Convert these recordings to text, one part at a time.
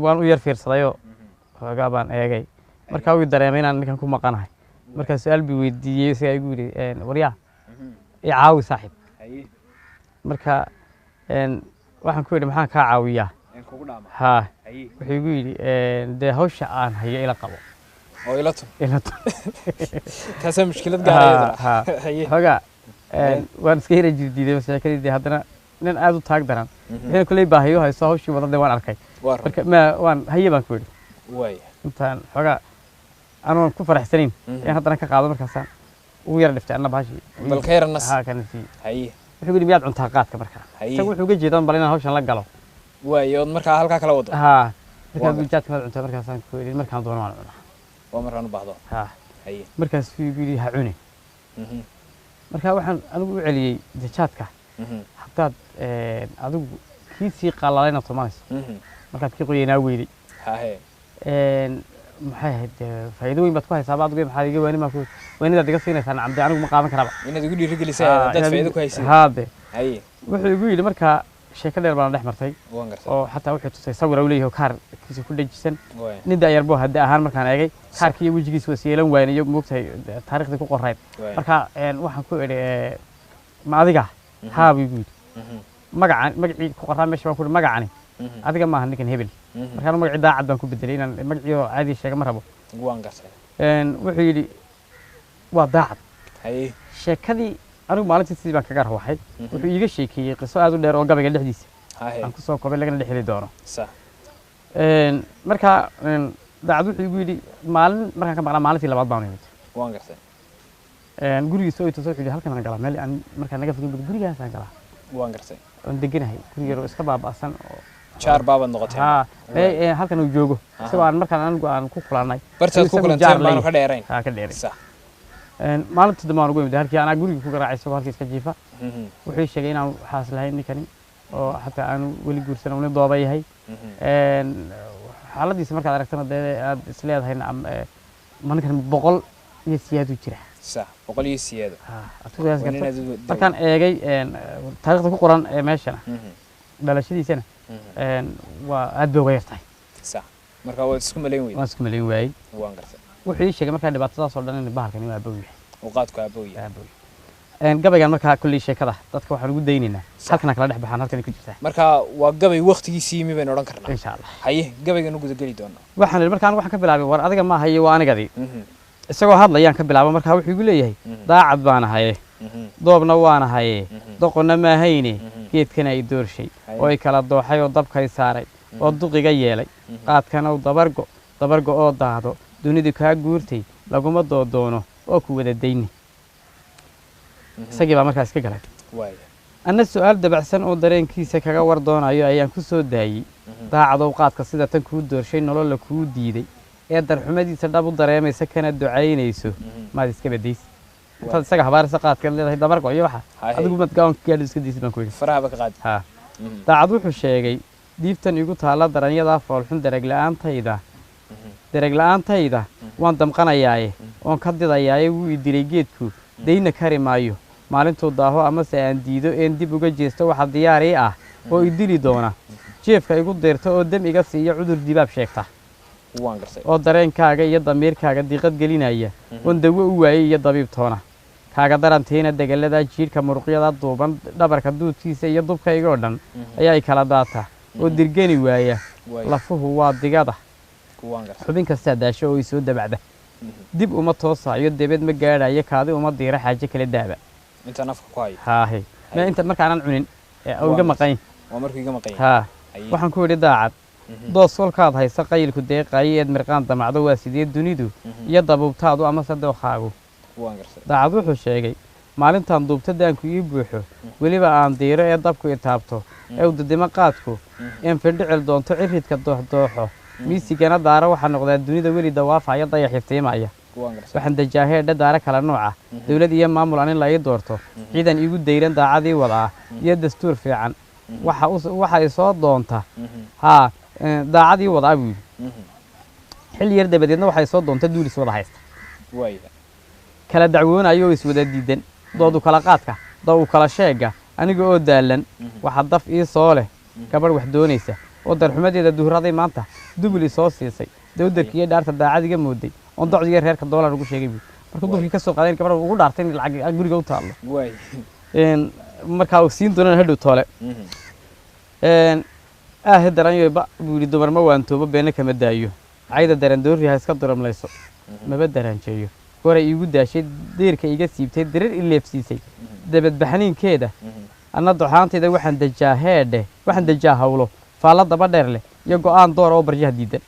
Waan u yar fiirsadayoo xoogaa baan eegay. Markaa wuu dareemay inaan ninkan ku maqanahay. Markaa su-aal buu weydiiyey, isagaa igu yidhi, waryaa, i caawi saaxiib. Marka waxaan ku yidhi, maxaan kaa caawiyaa? Haa, wuxuu igu yidhi, dee hawsha aan hayo ila qabo oo ila tun. Ila tun. Taasaa mushkilad gaara iyadana. Ha. Xoogaa waan iska yara jirdiiday sheekadii, dee haddana nin aad u taag daran wixii kuley baahiyo hayso hawshii wada, dee waan arkay. Waa run. Marka ma waan haye baan ku yidhi. Intaan xoogaa anoon ku faraxsanayn ayaan haddana ka qaado, markaasaan ugu yara dhiftay anna bahashii. Bal ka yara nas. Haa, kana siiyey. Wuxuu yidhi, miyaad cuntaa qaadka? Markaa isagu wuxuu uga jeedaa bal inaan hawshan la galo. Waaya, ood markaa halkaa kala wado. Haa, markaa gartay. Jaadka maad cuntaa? Markaasaan ku yidhi, markaan doono waan cunaa. Waa markaan u baahdo. Haa. Markaasuu igu yidhi, ha cuni. Marka waxaan anigu u celiyey, dee jaadka haddaad adigu kii sii qalalayna tumanayso, markaad kii qoyanaa weyday, hahe maxay ahayd, dee faa'iido weyn baad ku haysaaba adigu, maxaad iga waani, maa ku waanidaad iga siinaysaa? Nacam, dee anigu ma qaadan karaba. Inaad igu dhiirigelisay haddaad faa'iido ku haysid. Haa, de Haye. Wuxuu igu yidhi, markaa sheeko dheer baana dhex martay Waan gartay. oo xataa wuxuu tusay sawir uu leeyahay oo kaarkiisa ku dhajisan. Waaya. Nin da'yar buu hadda ahaan markaan eegay kaarkii iyo wejigiisa was yeelan waayna iyo moogtahay taariikhdii ku qorayd. Waaya. Marka waxaan ku idhi, ma adiga? Haa buu igu yidhi. Magacan magacii ku qoraa meesha baan ku idhi, magacani adiga maaha, ninkan hebel. Markaan magacii Daacad baan ku bedelay, inaan magacii oo caadi sheega ma rabo. Waan gartay. Wuxuu yidhi, waa Daacad. Haye. Sheekadii anigu maalintii sidii baan kaga rawaxay. Wuxuu iiga sheekeeyey qiso aad u dheer oo gabayga dhexdiisa hahe aan kusoo koobay, lagana dhex heli doono. Sax. Marka Daacad wuxuu igu yidhi, maalin markaan ka maqnaa, maalintii labaad baan imid. Waan gartay. Gurigiisa oo i tusay, wuxuu yidhi, halkan aan galaa, meel aan markaan naga fogin gurigaasaan galaa Waan gartay. oon deganahay, guri yar oo iska baaba'san oo Jaar baabaad noqoteen. Haa, halkan uu joogo isagoo aan markaan anigu aan ku kulannay Bartaad ku isagu kulanteen jaar baanu leeyahay. ka dheerayn. Haa, ka dheeray. Sax. Maalintii dambe aan ugu imid halkii, anaa guriga ku garaacay isagoo halkii iska jiifa. Mhm. Wuxuu ii sheegay inaan waxaas lahayn ninkani, oo xataa aanu weli guursan, uu nin dooba yahay. Mhm. Xaaladiisa markaad aragtana dee aad is leedahay, nacam, ma ninkan 100 iyo siyaadu jira. Sax, 100 iyo siyaado. Haa, aad ku qiyaasi Waa nin karto. aad u Markaan eegay taariikhda ku qoran ee meeshana, Mhm. dhalashadiisana, Mhm. waa aad bay uga yartahay. Sax, marka waad isku malayn weyday. Waan isku malayn waayey. Waan gartay. Wuxuu ii sheegay markaa dhibaatadaas oo dhan in bahalkan inuu aabbow yahay. Uu qaadku aabbow yahay. Aabbow yahay. Gabaygan markaa kulley sheekada dadka waxaan ugu daynaynaa Sax. halkana kala dhex baxaan, halkan ku jirtaa. Marka waa gabay waqtigiisii yimi baynu odhan karnaa. Insha Allah. Haye, gabaygan u gudageli doonaa. Waxaan idhi, markaan waxaan ka bilaabay, war adiga maaha iyo waa anigadii. Mhm. Isagoo hadlayaan ka bilaabo. Markaa wuxuu igu leeyahay, Mhm. daacad baan ahaye, Mhm. doobna waan ahaye, Mhm. doqonna maahayne, Mhm. geedkana ay doorshay Haye. oo ay kala dooxay oo dabkay saaray oo duqiga yeelay, qaadkana u dabargo dabargo oo daahdo, dunidu kaa guurtay laguma doodoono oo ku wada dayni. Mhm. Isagii baa markaas ka galay. Waaya. Anna su-aal dabacsan oo dareenkiisa kaga war doonayo ayaan ku soo daayey, Mhm. daacadow, qaadka sida tan kuu doorshay, nololla kuu diiday ee darxumadiisa dhab u dareemaysa kana ducaynayso, Mhm. maad iska badaysi intaad isaga habaarisa qaadkaad leedahay dabargo iyo waxa? Haye. Adigu maad gaon gaadhi iska daysid baan ku yidhi. Farahaba ka qaadi. Haa. Mhm. Daacad wuxuu sheegay, diibtan igu taalla daranyadaa foolxun, darag la'aantayda, Mhm. darag la'aantayda waan damqanayaaye oon ka didayaaye, wuu i dilay geedku, dayna kari maayo. Maalintuu daaho amase aan diido een dib uga jeesto, waxa diyaarii ah oo i dili doona jeefka igu deyrta oo dam iga siiya cudur dibaab sheegta Waan gartay. oo dareenkaaga iyo damiirkaaga diiqad gelinaya, oon dawo u waayey iyo dabiib toona. Kaaga darantiina degelada jiidhka, muruqyada duuban, dhabarka duudkiisa iyo dubkaygoo dhan Mhm. ayaa i kala daata oo dirgeni waaya. Waaya. Lafuhu waa digada, Waan gartay. xubin kastaa daasho oo i soo dabacda. Mhm. Dib uma toosaayo, debed ma gaadhayo, kaadi uma diira, xaaje kala daaba. Intaan afka ku hayo. Haahe, ma Haye. inta markaanan cunin ee Waa uga maqan. Waa markuu iga maqan yahay. Haa. Haye. Waxaan ku idhi, daacad, Mhm. doos kolkaad haysa, qayilku deeqaayo eed mirqaan damacdo, waa sidee dunidu Mhm. iyo dabuubtaadu amase dookhaagu? Waan gartay. Daacad wuxuu sheegay, maalintaan duubta daanku ii buuxo, weliba aan diiro ee dabku i taabto ee u didimo qaadku, Mhm. een findhicil doonto, ciridka dooxdooxo, miisigana daaro, waxaa noqdaa dunida weli dawaafaya, dayax iftiimaya. Waan gartay. Waxaan dajaaheedha daaro kala nooca, Mhm. dowlad iyo maamul anin la ii doorto, Mhm. ciidan iigu dayran, daacadii wadaa iyo dastuur fiican, Mhm. waxa waxa i soo doonta Mhm. haa, daacadii wadaa buu yidhi. Mhm. Xilli yar dabadeedna waxay soo doonta duulis wada haysta, Waaya. kala dacwoonayo oo iswada diidan, doodu kala qaadka, da u kala sheega, aniga oo daalan, Mhm. waxa daf ii soo leh Mhm. gabadh wax doonaysa Oo darxumadeeda duhuraday maanta dubli soo siisay, dowdarkiiyo dhaarta daacadiga mooday, oon docdiga reerka doolar ugu sheegay buu. Markuu duhurkii ka soo qaadayn gabadha ugu dhaartay in lacag guriga u taallo. Markaa uu siin doonana hadhow toole. Aahe daranyoba buu yidhi, dumar ma waantoobo, beena kama daayo, cayda darandoori ha iska duramlayso, maba daraanjeeyo. Goray iigu daashay, deerka iga siibtay, dirir i leefsiisay, dabadbaxniinkeeda anna doxaantayda waxaan dejaa heedhe, waxaan dejaa hawlo faalla daba dheer leh iyo go'aan door oo baryaha diidan.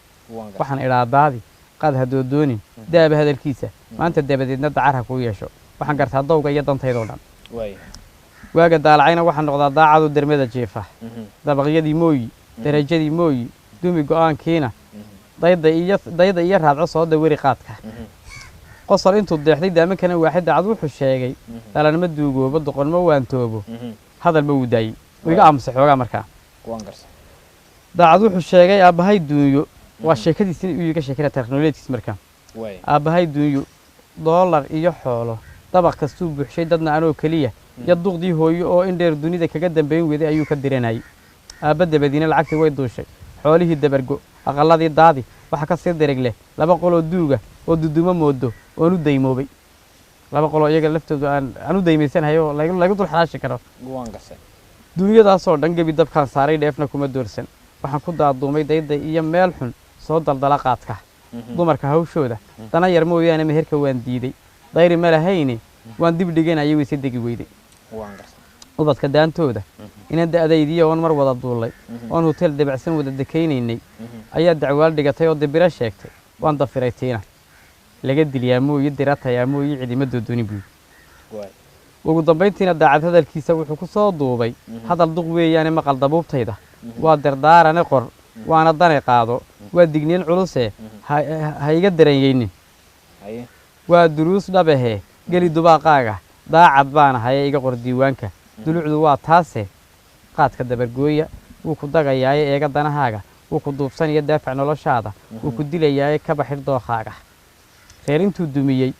Waxaan idhaa daadi qaad ha doodoonin daaba hadalkiisa maanta, dabadeedna dacar ha kuu yeesho. Waxaan gartaa dowga iyo dantaydoo dhan. Waaga daalacayna waxaan noqdaa daacadu dermada jiifa, dabaqyadii mooyi, darajadii mooyi, dumi go'aankiina dayda iyo dayda iyo raadco soo dawari qaadka. Qosol intuu deexday daamankana waaxid daacad wuxuu sheegay dhalanma duugoobo, doqon ma waantoobo, hadalba wuu daayey, wuu iga aamusay xoogaa. Markaa daacad wuxuu sheegay aabbahay duunyo, waa sheekadiisi uu iga sheekanaya taariikh. Markaa aabbahay duunyo, doolar iyo xoolo dabaq kastuu buuxshay, dadna anoo keliya iyo duqdii hooyo oo in dheer dunida kaga dambayn weeday ayuu ka diranayay. Aabba dabadiina lacagtii way duushay, xoolihii dabargo, aqalladii daadi, waxa ka sii dirig leh laba qoloo duuga oo dudumo moodo oon u daymoobay, laba qoloo iyaga laftoodu aan u daymaysanahay oo lagu dul xalaashi karo. Duunyadaasoo dhan gebi dabkaan saaray, dheefna kuma doorsan. Waxaan ku daaduumay dayday iyo meel xun soo daldala qaadka. Dumarka hawshooda dana yar mooyaane meherka waan diiday, dayri ma lahayne waan dib dhiganayay, wayse degi weyday. Ubadka daantooda inan da'daydiiyo oon mar wada duullay oon hotel dabacsan wada dekaynaynay ayaa dacwaal dhigatay oo dibiro sheegtay, waan dafiray. Tiina laga dilyaa mooyi, diratayaa mooyi, cidima doodoonin buu. Ugu dambayntiina daacad hadalkiisa wuxuu ku soo duubay hadal duq weeyaane maqal dabuubtayda, waa dardaarane qor, waana dane qaado, waa digniin culuse ha iga daranyeynin, waa duruus dhabahe geli dubaaqaaga, daacad baana haye iga qor diiwaanka. Dulucdu waa taase, qaadka dabargooya, wuu ku dagayaaye eega danahaaga, wuu ku duubsanaya daafac noloshaada, wuu ku dilayaaye kaba xidh dookhaaga. Reer intuu dumiyey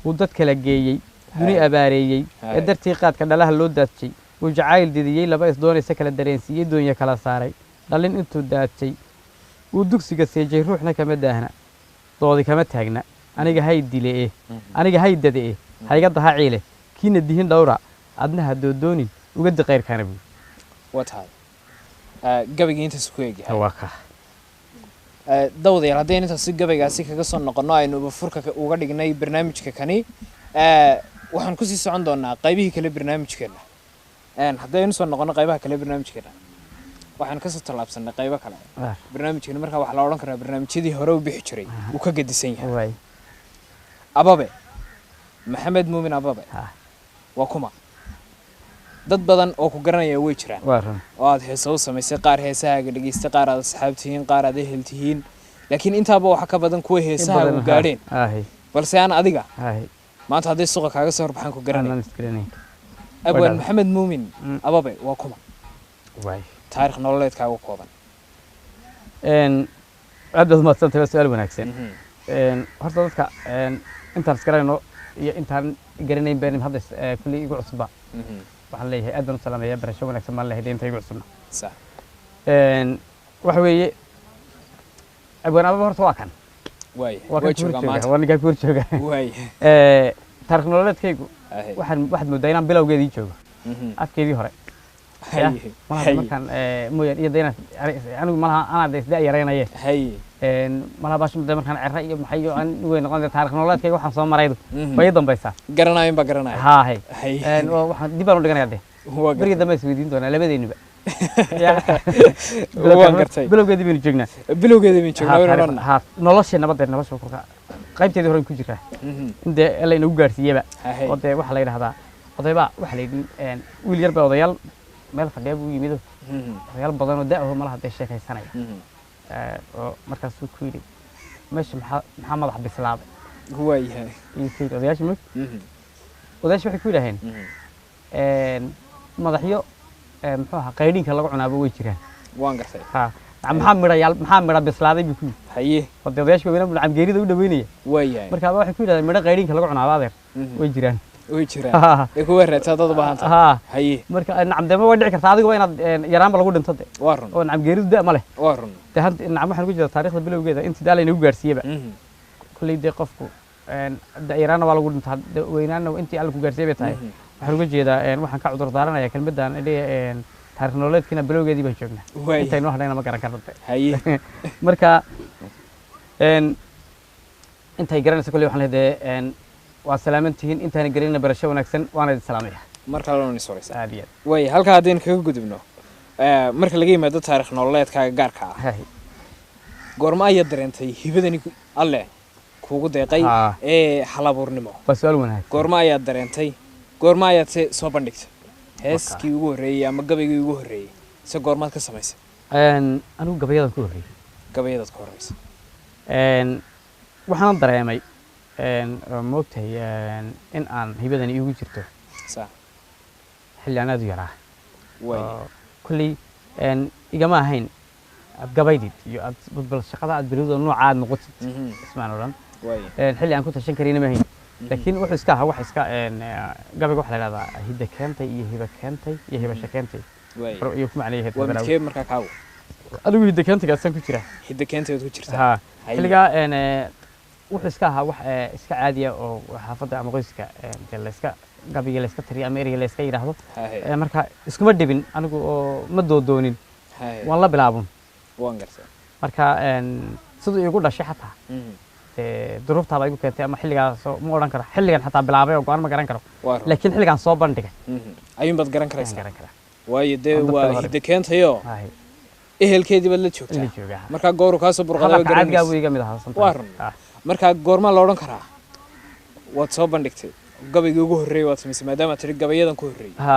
wuu dad kala geeyey, duni abaareeyey ee dartii qaadka dhalaha loo daadshay, wuu jacayl didiyey, laba isdoonaysa kala dareensiiyey, doonya kala saaray, dhalin intuu daadshay wuu dugsiga seejay, ruuxna kama daahna, doodi kama taagna. Aniga hay dile eh, aniga hay dade eh, hayga daha ciile, kiina dihin dhowra, adna ha doodoonin, uga di qayrkaana buu. Waa tahay, gabaygii intaas ku egyahay. Waa ka Dawadayaal, haddaynu intaasi gabaygaasi kaga soo noqonno, aynuba furka uga dhignay barnaamijka kani, waxaan kusii socon doonaa qaybihii kale barnaamijkeena. Haddaynu soo noqono qaybaha kale barnaamijkeena, waxaan kasoo tallaabsanay qaybo kale barnaamijkeena. Markaa waxaa la odhan karaa barnaamijyadii hore u bixi jiray uu ka gedisan yahay. Ababe Maxamed Muumin Ababe waa kuma? Dad badan oo ku garanaya way jiraan oo aad heesa u samaysay, qaar heesahaaga dhegeystay, qaar aad asxaab tihiin, qaar aad ehel tihiin, laakiin intaaba waxaa ka badan kuwa heesahaagu gaadheen balse aan adiga maanta hadday suuqa kaaga soo horbaxaan ku garanay. Abwaan Maxamed Muumin Ababe waa kuma? Taarikh nololeedkaaga kooban. Aad baad umadsantay, waa su-aal wanaagsan. Horta dadka intaan isgaranayno iyo intaan garanayn baan hadda kulley igu cusubba waxaan leeyahay aad baan u salaamaya, barasho wanaagsan baan leeyahay inta igu cusubna. Waxa weeye abwaan Ababa horta waa kan, waa kan ku horjooga, waa ninkaa ku horjooga. Taarikh nololeedkaygu waxaan waxaad moodaa inaan bilowgeedii joogo, afkeedii hore malaha markaan mooyaan iyo inaan anigu malaha anaa de isda yaraynaye malaha baasha de markaan cera iyo maxay iyo aan weyn noqon. Taarikh nololeedkayga waxaan soo maraydu way ii dambaysaa. Garanayin baa garanaya. Haa, waxaan dib baan u dhiganaya de berigii dambe is weydiin doonaa labadeenuba. Waan gartay. Bilowgeedii baynu joognaa. Bilowgeedii baynu joognaa. Ha, nolosha nabadda, nolosha kolka qaybteedii hore ku jiraa in dee alla inagu gaarsiiyaba oo dee waxaa la yidhahdaa odaybaa waxaa la yidhi wiil yar baa odayaal meel fadhiya buu yimido, odayaal badan oo da'aho malaha dee sheekaysanaya, oo markaasuu ku yidhi meesha maxaa madax bislaaday? Waayahay. Ayuu ku yidhi odayaasha mog. Odayaasha waxay ku yidhaaheen madaxyo muxuu ahaa qaydhinka lagu cunaaba way jiraan. Waan gartay. Ha, maxaa midhayaal, maxaa midha bislaaday buu ku yidhi. Oo dee odayaasha waaweynaa buu camgeerida u dhaweynaya. Waayahay. Markaaba waxay ku yidhahdeen midho qaydhinka lagu cunaaba adeer way jiraan. Way jiraan ee kuwa reetaa dad u baahan tahay. Ha. Haye. Marka nacam dee ma way dhici kartaa adiguba inaad yaraanba lagu dhinto de. Waa run. Oo nacam geeridu da ma leh. Waa run. Dee hanta nacam waxaan ku jirtaa taariikhda bilowgeeda intii daa laynagu gaarsiiyeba. Kolley dee qofku da yaraanna waa lagu dhintaa, de weynaanna intii Alla ku gaarsiiyey bay tahay. Waxaan uga jeedaa waxaan ka cudur daaranayaa kelmaddan leeyahay taariikh nololeedkiina bilowgeedii baan joognaa. Waay. Intaynu hadhayna ma garan karno de. Haye. Marka intay garanaysa kolley waxaan leeyahay waa salaaman tihiin, intaana garanayna barasho wanaagsan, waana idin salaamaya. Mar kale oon is waraysaa. Aad iyo aad. Waay, halkaa haddaynu kaga gudubno, marka laga yimaado taariikh nololeedkaaga gaarka ah, Haye. goorma ayaad dareentay hibadani Alle kuugu deeqay ee halabuurnimo? Waa su-aal wanaagsan. Goorma ayaad dareentay, goorma ayaad se soo bandhigtay heeskii ugu horreeyey ama gabaygii ugu horreeyey, se goormaad ka samaysay? Anigu gabayadan ku horreeyey. Gabayadaad ka horreysay. Waxaan dareemay oo moogtahay in aan hibadani iigu jirto xilli aan aad u yaraa. Waay. Oo kolley igama ahayn aad gabaydid iyo aad bal shaqada aad bilowdo nooca aad noqotid, ismaan odhan. Waay. Xilli aan ku tashan karayna ma ahayn, laakiin wuxuu iska ahaa wax iska gabayga waxaa la yidhahdaa hidda keentay iyo hiba keentay iyo hibasho keentay. Waay. Iyo ku macnayahayd. Waa midkee markaa kaagu? Anigu hidda keentaygaasaan ku jira. Hidda keentay waad ku jirtaa. Ha. Haye. Xilligaa wuxuu iska ahaa wax iska caadiya oo xaafadda ama qoyska dee layska gabayga layska tiriyo ama ereyga layska yidhaahdo. Haye. Marka iskuma dhibin anigu oo ma doodoonin. Haye. Waan la bilaabun. Waan gartay. Marka siduu iigu dhashay xataa dee duruuftaaba igu keentay ama xilligaas ma odhan karo xilligan xataa bilaabay oo go'aan ma garan karo. Waa run. Laakiin xilligan soo bandhigay Ayuun baad garan ayaan karaysaa. garan karaa. Waayo dee Aan dadka waa hore. hidda keentayoo Haye. ehelkeedii baad la la joogtaa. Joogaa. Markaa gooru kaasoo burqaday waa Hadalka caadigaa garanaysa. buu iga mid ahaa sometimes. Waa run. Markaa goormaa la odhan karaa waad soo bandhigtay gabaygii ugu horreeyey, waad samaysay, maadaama aad tidhi gabayadan ku horreeyey? Ha,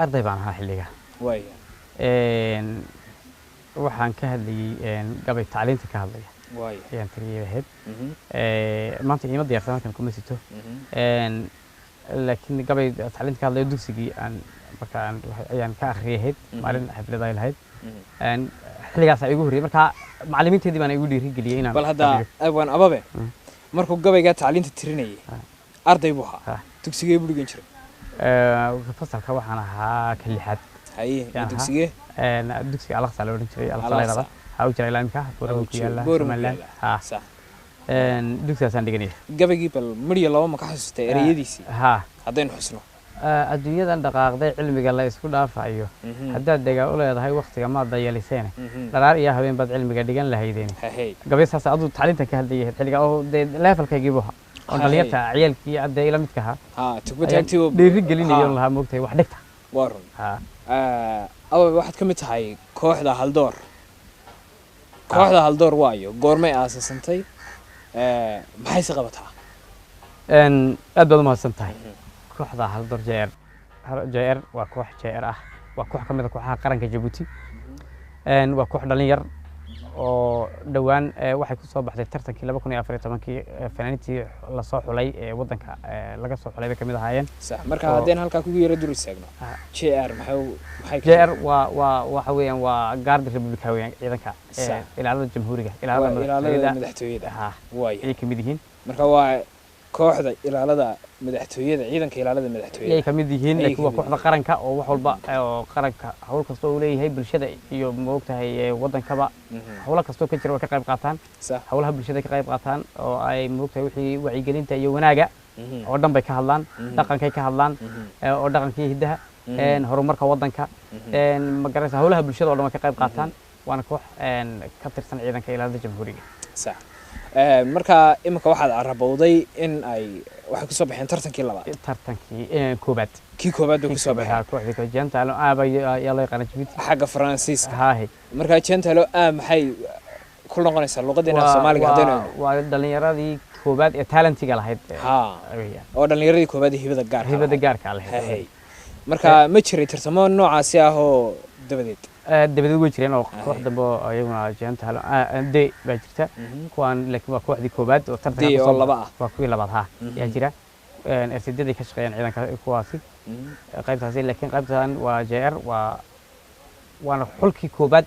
arday baan ahaa xilliga. Waaya. Waxaan ka hadlayey gabay tacliinta ka hadlaya Waaya. ayaan tiriyay ahayd. Maanta iima diyaarsan, halkan kuma sito. Laakiin gabay tacliinta ka hadlayo dugsigii aan marka aan ayaan ka akhriyay ahayd maalin xaflad ay lahayd. Xilligaasaa igu horreeyey, marka macallimiinteedii baana igu dhiirigeliyey inaan Bal hadda gabayo. Abwaan Ababe, markuu gabaygaa tacliinta tirinayay arday buu ahaa, dugsigee buu dhigan jiray? Fasalka waxaan ahaa ka lixaad. Haye. Yaan ahaa. Dugsigee? Dugsiga Alaqsa la odhan jiray, Alaqsa la Al-Aqsa. yidhahdaa, waxaa u jira ilaa imika Boorama ku yaalla. Boorama ku Somaliland. yaalla. Ha. Sax. Dugsigaasaan dhiganaya. Gabaygii bal midhiyo laba ma ka xasuustay ereyadiisii Ha. haddaynu xusno? Adduunyadan dhaqaaqday cilmiga la isku dhaafayo, haddaad degaa u leedahay waqtiga maad dayaliseene, dharaar iyo habeen baad cilmiga dhigan lahaydeen. Hahey. Gabay saas aduu tacliintan ka hadlayay xilliga oo dee levelkaygii buu ahaa oo Hahey. dhalinyarta ciyaalkii dee ila midka ahaa Ha, tugba ayaan taagtii dhiiri gelinayo oon lahaa moogtahay wax dhigta. Waa run. Ha. Ababe, waxaad ka mid tahay kooxda Haldoor. Kooxda Haldoor waayo, goormay aasasantay, maxayse qabataa? Aad baad u mahadsan tahay. Kooxda Haldoor JR, JR waa koox JR ah, waa koox ka mid a kooxaha qaranka Jabuuti. Waa koox dhalin yar oo dhowaan waxay ku soo baxday tartankii 2014-kii, fanaaniintii lasoo xulay ee waddanka laga soo xulay bay ka mid ahaayeen. Sax. Marka Oo- haddaynu halkaa kugu yara dur istaagno, JR maxay JR waa waxa weeyaan waa Garde Republica weeyaan, ciidanka Sax. ilaalada jamhuuriga, ilaalada Waa ilaalada madaxtooyada. madaxtooyada. Ha. Waaya. Ayay ka mid yihiin. Marka waa kooxda ilaalada madaxtooyada, ciidanka ilaalada madaxtooyada Ayay ka mid yihiin. Ayay Laakiin ka waa mid kooxda qaranka oo wax walba oo qaranka hawl kasta uu leeyahay bulshada iyo moogtahay waddankaba hawlo kastoo ka jira way ka qayb qaataan. Hawlaha bulshada ka qayb qaataan oo ay moogtahay wixii wacyigelinta iyo wanaaga oo dhan bay ka hadlaan, dhaqankay ka hadlaan oo dhaqankii hiddaha, horumarka waddanka, ma garanaysa, hawlaha bulshada oo dhan way ka qayb qaataan, waana koox ka tirsan ciidanka ilaalada jamhuuriga. Sax. Marka iminka waxaad carabowday in ay waxay kusoo baxeen tartankii labaad. Tartankii koobaad. Kii koobaad bay kusoo baxeen. Kooxdii kooxdii Gentalo aaba ayaa loo yaqaana Jabuuti. Xagga Faransiiska. Haahe. Marka Gentalo a maxay ku noqonaysaa luqadeena af Soomaaliga haddaynu eegno? Waa dhalinyaradii koobaad ee talentiga lahayd Ha. weeyaan. Oo dhalinyaradii koobaad ee hibada gaarka hibada lahayd. Gaarka lahayd. Hahey. Marka ma jiray tartamo noocaasi ah oo dabadeed? Dabadeed way jireen oo koox Aye. dambe oo iyaguna Gentalo D baa jirta kuwaan, laakiin waa kooxdii koobaad oo tartanka D oo kusoo laba ah. Waa kuwii labaad, ha, ayaa jira. RCD-day ka shaqeeyaan ciidanka kuwaasi qaybtaasi, laakiin qaybtan waa JR, waana xulkii koobaad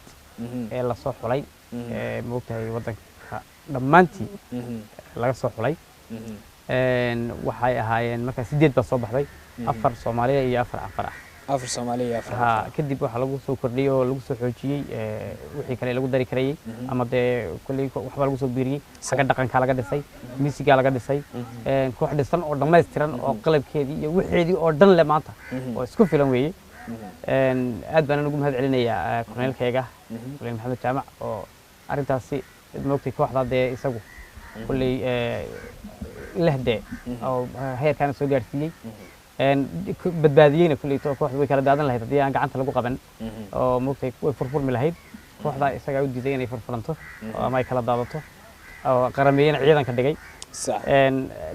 ee lasoo xulay ee moogtahay waddanka dhammaantii laga soo xulay. Waxay ahaayeen markaa 8 baa soo baxday, 4 Soomaaliya iyo 4 Canfar ah. 4 Soomaaliya iyo 4. Ha, kadib waxaa lagu soo kordhiyey oo lagu soo xoojiyey wixii kale lagu dari karayey, ama dee kolley waxbaa lagu soo biiriyey. Xagga dhaqankaa laga dhisay, miisigaa laga dhisay, koox dhisan oo dhammaystiran oo qalabkeedii iyo wixeedii oo dhan leh maanta oo isku filan weeye. Aad baan ugu mahad celinayaa korneelkayga Korneel Maxamed Jaamac oo arrintaasi moogtay kooxda dee isagu kolley leh dee oo heerkaana soo gaarsiiyey, badbaadiyeyna. Kolley kooxda way kala daadan lahayd haddii aan gacanta lagu qaban oo moogtay way furfurmi lahayd. Kooxda isagaa u diiday inay furfuranto ama ay kala daadato oo qarameeyena ciidanka dhigay,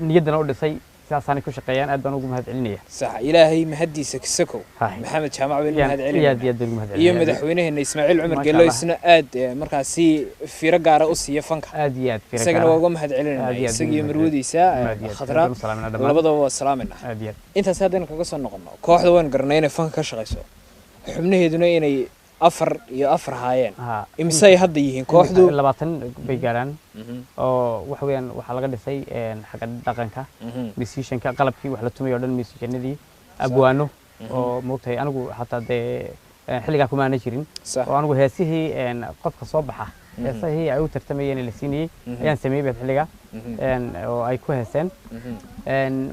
niyaddana u dhisay, sidaasaanay ku shaqeeyaan. Aad baan ugu mahad celinaya. Sax, Ilaahay mahadiisa kasakow Maxamed Jaamac baynu mahad celinaya aad iyo aad baan ugu mahad iyo celinaya madaxweynaheena Ismaaciil Cumar Masha Geello Allah. Isna aad markaasi fiiro gaara u siiya fanka. Aad iyo aad fiiro isagana gaar waa ah. uga mahad celinayna Aad iyo aad isaga iyo ugu mahad marwadiisa Aad iyo aad. Khadra. Aad baan u salaaminaa dhammaan. Labadaba waa salaaminaa. Aad iyo aad. Intaas haddaynu kaga soo noqono kooxda, waynu garanay inay fanka ka shaqayso, xubnaheeduna inay 4 iyo 4 haayeen. Imise ay hadda yihiin kooxdu? 20 bay gaaraan oo waxa weeyaan waxaa laga dhisay xagga dhaqanka, musicianka, qalabkii wax la tumay oo dhan, musicianadii, abwaano oo moogtahay anigu xataa dee xilligaa kuma aana jirin oo anigu heesihii qofka soo baxa heesahii ay u tartamayeen ee la siinayey ayaan sameeyey bad xilligaa oo ay ku heeseen.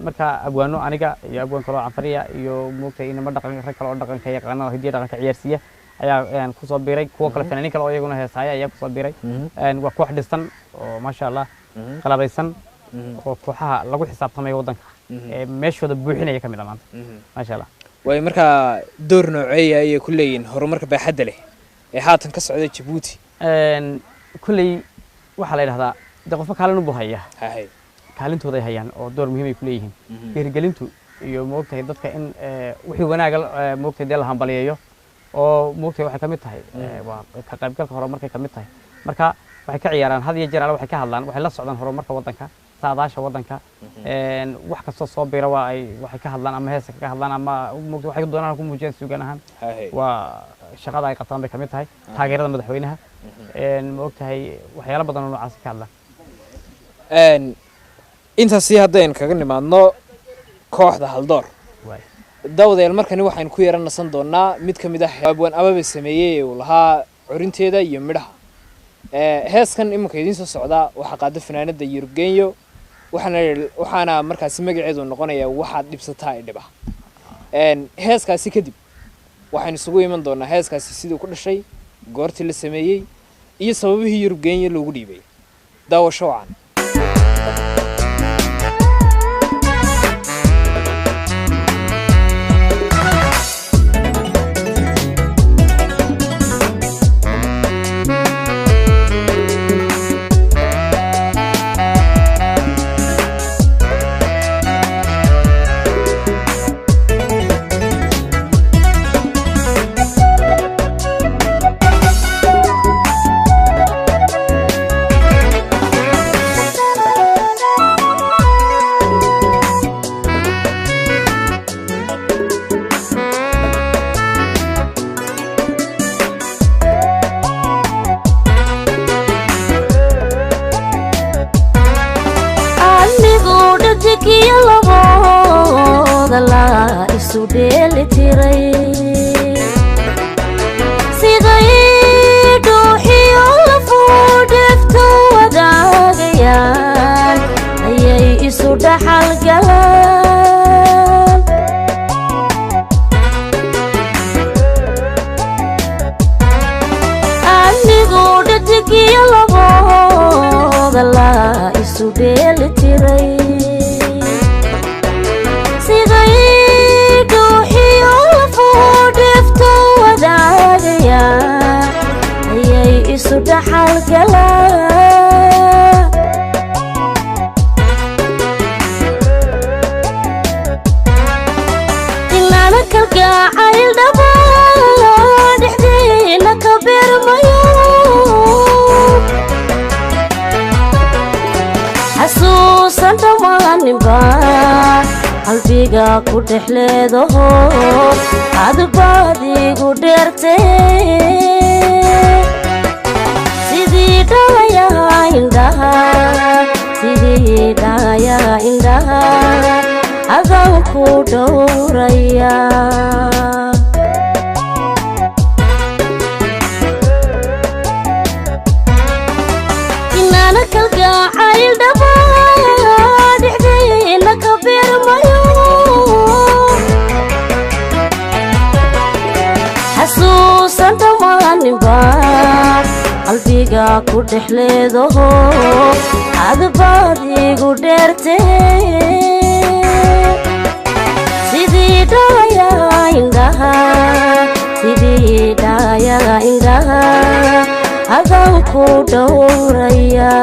Marka abwaano aniga iyo abwaan kaloo Canfariya iyo moogtahay inama dhaqan rag kale oo dhaqanka yaqaana oo hidiya dhaqanka ciyaarsiiya ayaa kusoo biiray. Kuwo kale, fanaaniin kale oo iyaguna heesaaya ayaa kusoo biiray. Waa koox dhisan oo maasha Allah qalabaysan oo kooxaha lagu xisaabtamayo waddanka ee meeshooda buuxinaya ka mid ah maanta, maasha Allah. Waayo, markaa door nooceeya ayay ku leeyihiin horumarka baaxadda leh ee haatan ka socda Jabuuti? Kolley waxaa la yidhahdaa dee qofka kaalin u haya, hahay kaalintooday hayaan oo door muhiim ay ku leeyihiin dhiirigelintu iyo moogtahay dadka in wixii wanaaga moogtahay dee la hambaliyeeyo oo moogtahay waxay ka mid tahay waa ka qaybgalka horumarkay ka mid tahay. Marka waxay ka ciyaaraan had iyo jeer alle, waxay ka hadlaan, waxay la socdaan horumarka waddanka, saadaasha waddanka. Wax kastoo soo biira waa ay waxay ka hadlaan ama heesa kaga hadlaan ama moogtahay waxay doonaan ku muujiyaan suugaan ahaan. Waa shaqada ay qabtaan bay ka mid tahay taageerada madaxweynaha, ma ogtahay, waxyaalo badan oo noocaas ka hadlaan. Intaasi haddaynu kaga nimaadno kooxda Haldoor, waay daawadayaal, markani waxaynu ku yara nasan doonaa mid ka mid ah abwaan Ababe sameeyey ee uu lahaa curinteeda iyo midhaha. Heeskan iminka idiin soo socdaa waxaa qaada fanaanada Yurub Genyo, waxaana markaasi magaceedu noqonayaa Waxaad Dhibsataa i Dhiba. Heeskaasi kadib waxaynu isugu iman doonaa heeskaasi siduu ku dhashay, goortii la sameeyey iyo sababihii Yurub Genyo loogu dhiibay. Daawasho wacan. Anigu dhajigiyo labooda la isu dheeli tiray, siday dhuuxiyo lafuudheftu wadaagayaan ayay isu dhaxal galaan. Anigu dhajigiyo labooda la isu dheeli tiray, siday dhuuxiyo lafuudheftu wadaagayaan ayay isu dhaxal galaan. Inaana kalgacayl dhaba dhexdeena ka beermayo, xasuusan dhammaaninba qalbiga ku dhex leedaho, adbaad igu dheertee sidii dhalayaha indhaha. Sidii dhaya indhaha adaan ku dhowraya. Inaana kalgacayl dhaba dhexdeena ka beermayo, xasuusan dhammaaninba qalbiga ku dhex leedaho, adbaad igu dheertee. Sidii dhaya indhaha, sidii dhaya indhaha adaan ku dhowraya.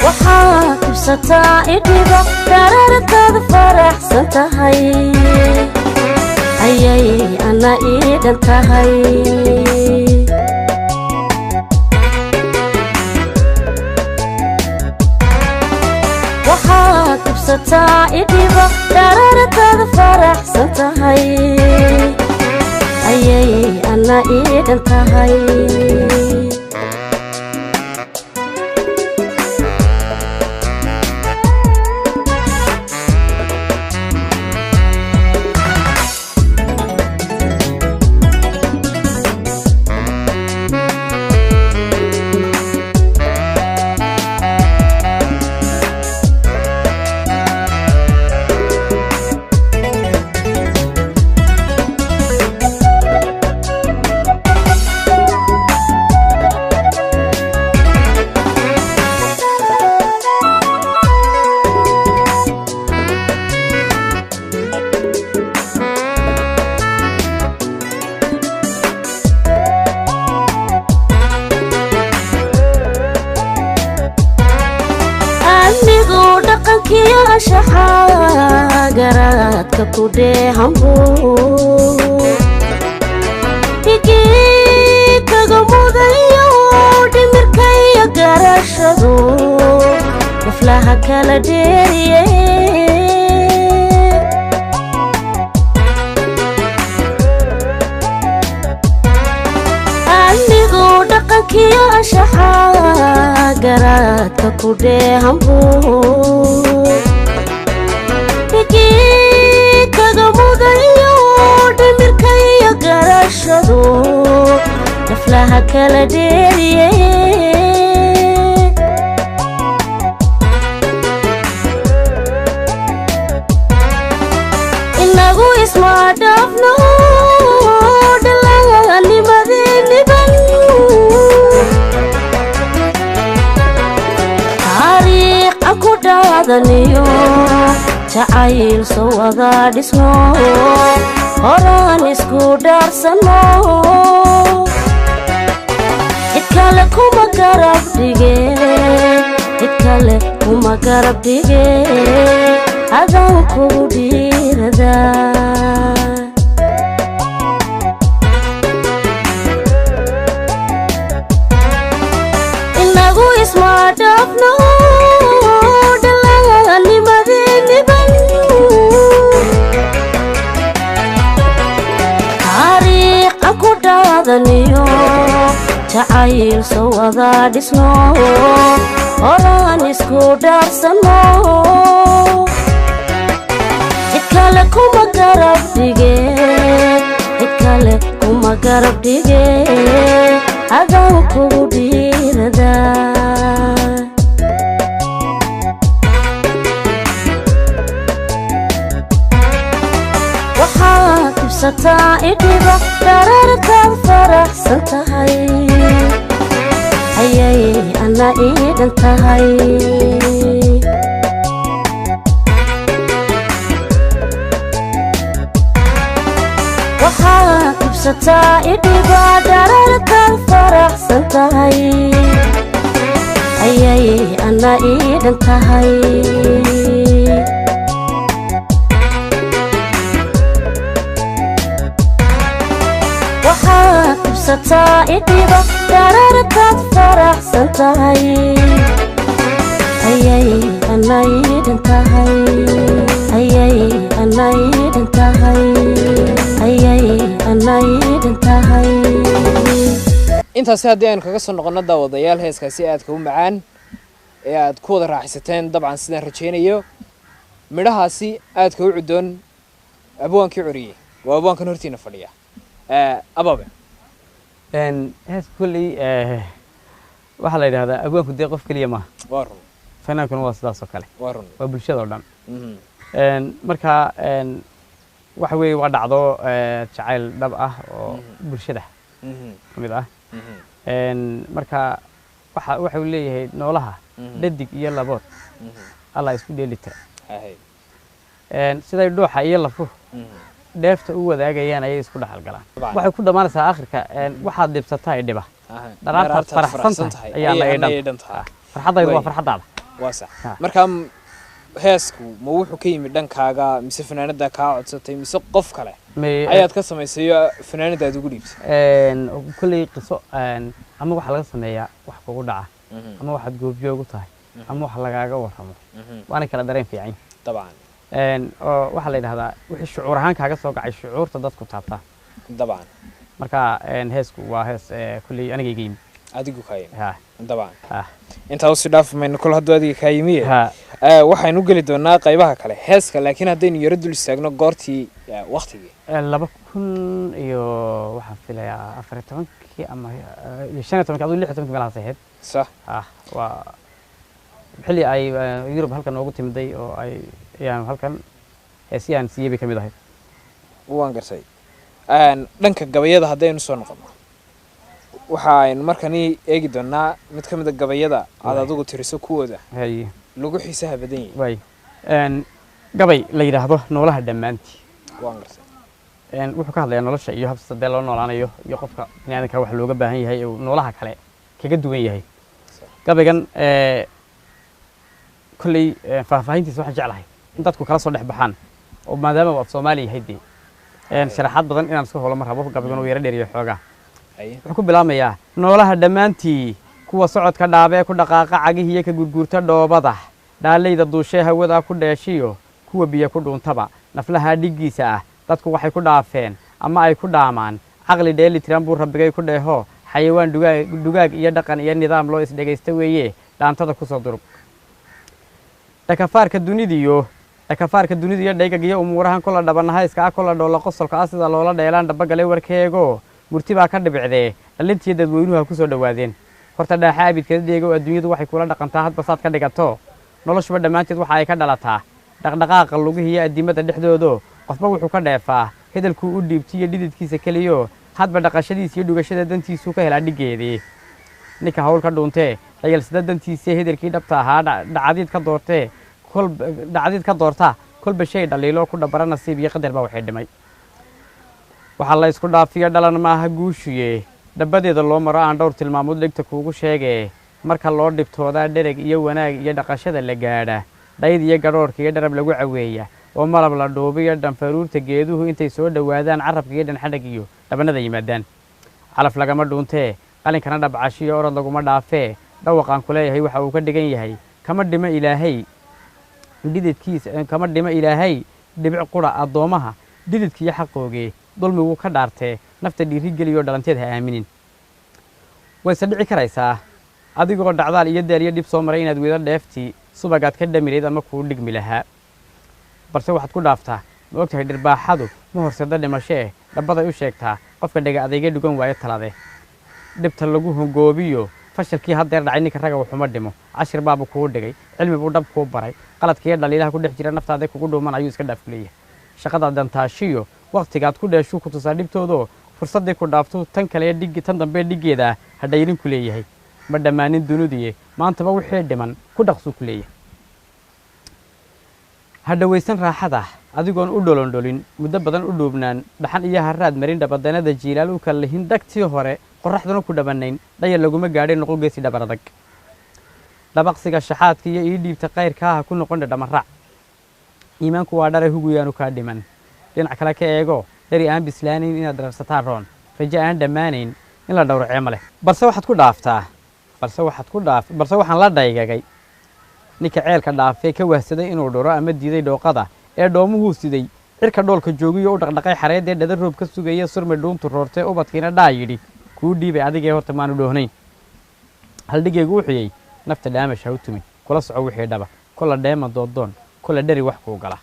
Waxaad dhibsataa idhiba darartaad faraxsan tahay, ayay ana ii dhan tahay. Waxaad dhibsataa idhiba darartaad faraxsan tahay, ayay ana ii dhan tahay. Anigu dhaqankiyo anshaxa garaadka ku dheehanbu dhigii kaga mudayo, dhimirkayo garashadu naflaha kala dheeriye. Anigu dhaqankiyo anshaxa garaadka ku dheehanbu dhigii kaga mudayo, dhimirkayo garashadu naflaha kala dheeriye. Inagu isma dhaafno dhallaanimadeeniban, taariikh aan ku dhaadaniyo jacayl soo wada dhisno, horaan isku dhaarsano. Cid kale kuma garab dhige, cid kale kuma garab dhige, adaan kugu dhiiradaa. Inagu isma dhaafno dhallaanimadeeniban, taariikh aan ku dhaadaniyo jacayl soo wada dhisno, horaan isku dhaarsano. Cid kale kuma garab dhige, cid kale kuma garab dhige, adaan kugu dhiiradaa. Waxaad dhibsataa idhiba darartaad faraxsan tahay, ayay ana ii dhan tahay. Waxaad dhibsataa idhiba darartaad faraxsan tahay, ayay ana ii dhan tahay. Waxaad dhibsataa idhiba darartaad faraxsan tahay, ayay ana ii dhan tahay, ayay ana ii dhan tahay, ayay ana ii dhan tahay. Intaasi haddii aynu kaga soo noqono, daawadayaal, heeskaasi aadka u macaan ee aad ku wada raaxaysateen, dabcan sidaan rajaynayo midhahaasi aadka u cudoon abwaankii curiyey waa abwaankan hortiina fadhiya. Ababe. Hees kolley waxaa la yidhahdaa abwaanku dee qof keliya maaha. Waa run. Fanaankuna waa sidaas oo kale. Waa run. Waa bulshada oo dhan. Marka waxa weeye waa dhacdo jacayl dhab ah oo bulshada ka mid ah. Marka waxa uu leeyahay noolaha dhadig iyo labood Allah isku dheelitira. Siday dhuuxa iyo lafuhu dheefta u wadaagayaan ayay isku dhaxal galaan. Waxay ku dhammaanaysaa akhirka, waxaad dhibsataa i dhiba dharaartaad faraxsan tahay ayaa la ayay dhan dhan tahay. Farxaddaydu waa Way. farxaddaada. Waa sax. Ha. Marka heesku ma wuxuu ka yimid dhankaaga mise fanaanada kaa codsatay mise qof kale ayaad ka samaysay oo fanaanada aad ugu dhiibtay? Kolley qiso ama waxaa laga sameeyaa wax kugu dhaca ama waxaad goobjoog u tahay ama wax lagaaga warramo, waana kala dareen fiican. Dabcan. Oo waxaa la yidhahdaa wixii shucuur ahaan kaaga soo gacay shucuurta dadku taabtaa. Dabcan. Marka heesku waa hees kolley aniga iga yimid. Adigu kaa yimid? Ha. Dabcan. Ha. Intaa usii dhaafi mayno kol hadduu adiga kaa yimiye. Ha. Waxaynu geli doonaa qaybaha kale heeska, laakiin haddaynu yaro dul istaagno goortii waktigii. 2000 iyo waxaan filayaa 14-kii ama iyo 15-kii, aduu 16-kii meelahaas ahayd. Sax. Ah, waa xilli ay Yurub halkan noogu timiday oo ay ayaan halkan heesiyaan siiyey bay ka mid ahayd. Waan gartay. Dhanka gabayada haddaynu soo noqono, waxa aynu markani eegi doonaa mid ka mid a gabayada aad Waay. adigu tiriso kuwooda Hay. lagu xiisaha badan yahay. Waay. Gabay la yidhaahdo noolaha dhammaantii. Waan gartay. Wuxuu ka hadlayaa nolosha iyo habsa dee loo noolaanayo iyo qofka biniaadanka wax looga baahan yahay ee uu noolaha kale kaga duwan yahay. Gabaygan kolley faahfaahintiisa waxaan jeclahay in dadku kala soo dhex baxaan oo maadaama uu af Soomaali yahay dee sharaxaad badan inaan iska holo ma rabo. Gabaygan uu yaro dheeriyo xoogaa. Haye. Wuxuu ku bilaabmayaa: noolaha dhammaantii, kuwa socodka dhaabee ku dhaqaaqa cagihiyo ka gurguurta dhoobada, dhaalayda duushee hawada ku dheeshiyo, kuwa biyo ku dhuuntaba, naflaha dhiggiisa ah dadku waxay ku dhaafeen ama ay ku dhaamaan caqli dheeli tiran buu rabbigay ku dheeho. Xayawaan dugaag, dugaag iyo dhaqan iyo nidaam loo isdhegaysta weeye. Dhaantada kusoo durug dhakafaarka dunidiyo dhaygagiyo umuurahan kola dhabanahayska ah, kola dhoolla qosolka ah, sida loola dheelaan dhabagale warkeego murti baa ka dhibicdee dhalintiyo dadweynuhu ha ku soo dhowaadeen. Horta dhaaxa abidkada dheego adduunyadu waxay kula dhaqantaa hadba saad ka dhigato. Noloshuba dhammaanteed waxa ay ka dhalataa dhaqdhaqaaqa lugihiyo addimada dhexdoodo. Qofba wuxuu ka dheefaa hedalkuu u dhiibtiyo dhididkiisa keliyo, hadba dhaqashadiisa iyo dhugashada dantiisuu ka helaa dhiggeedii. Ninka hawl ka dhuuntee dhayalsada dantiisa hedelkii dhabta ahaa dhacdiid ka doortee kolba dhacdiid ka doortaa, kolba shay dhaliilo ku dhabara nasiib iyo qadar baa waxay dhimay. Waxaa la isku dhaafiyo dhalan maaha guushuye, dhabadeeda loo maro aan dhowr tilmaamood dhegta kuugu sheege. Marka loo dhibtoodaa dhereg iyo wanaag iyo dhaqashada la gaadha, dhayd iyo gadhoorhka iyo dharab lagu caweeya oo malab la dhuubiyo, dhanfaruurta geeduhu intay soo dhowaadaan carabka iyo dhanxadhag iyo dhabanada yimaadaan, calaf lagama dhuuntee, qalinkana dhabcashiyo orod laguma dhaafee. Dhawaqaan ku leeyahay waxa uu ka dhigan yahay kama dhimo Ilaahay dhididkiisa, kama dhimo Ilaahay dhibic qura addoomaha dhididkiiyo xaqoogee. Dulmiguu ka dhaartee nafta dhiirigeliyoo dhalanteed ha aaminin. Wayse dhici karaysaa adigoo dhacdaal iyo daal iyo dhib soo maray inaad weydo dheeftii subagaad ka dhamilayd ama kuu dhigmi lahaa, balse waxaad ku dhaaftaa ma ogtahay dhirbaaxadu ma horseeda dhimashee, dhabbaday u sheegtaa qofka dhega adeegee dhugan waayo talade. Dhibta lagu hongoobiyo fashalkii haddeer dhacay ninka raga waxuma dhimo, cashir baabu kuu dhigay, cilmi buu dhab kuu baray. Qaladkiiyo dhaliilaha ku dhex jira naftaada kugu dhuuman ayuu iska dhaaf ku leeyahay. Shaqadaad dantaashiyo waqtigaad ku dheeshuu ku tusaa dhibtoodoo fursaddii ku dhaafto tan kale dhig tan dambe dhiggeeda ah hadhayrin ku leeyahay. Ma dhammaanin duniduye, maantaba wixii dhiman ku dhaqsuu ku leeyahay. Ha dhawaysan raaxada adigoon u dholondholin, muddo badan u dhuubnaan, dhaxan iyo haraad marin, dhabadanada jiilaal u kala lihin, dagtii hore qorraxduna ku dhabanayn, dhayal laguma gaadhay noqo geesi dhabar adag. Dhabaqsiga shaxaadka iyo ii dhiibta kayrkaa ha ku noqon dhadhamaraac. Iimaanku waa dhare huguyaanu kaa dhiman. Dhinac kale ka eego, dhari aan bislaanayn inaad dararsataa roon, rajo aan dhammaanayn in la dhowracee ma leh. Balse waxaad ku dhaaftaa, balse waxaad ku dhaaf, balse waxaan la dhaygagay ninka ceelka dhaafee ka wahsaday inuu dhuro ama diiday dhooqada ee dhoomuhuu siday cirka dhoolka joogiyo u dhaqdhaqay xareedee dhada roob ka sugaya, surmi dhuuntu roortee ubadkiina dhaa yidhi. Kuu dhiibay adigee horta maanu dhoohnayn. Haldhigaygu wuxuu nafta dhaamash ha u tumin, kula soco wixii dhaba, kula dheema doodoon, kula dheri wax kuu gala,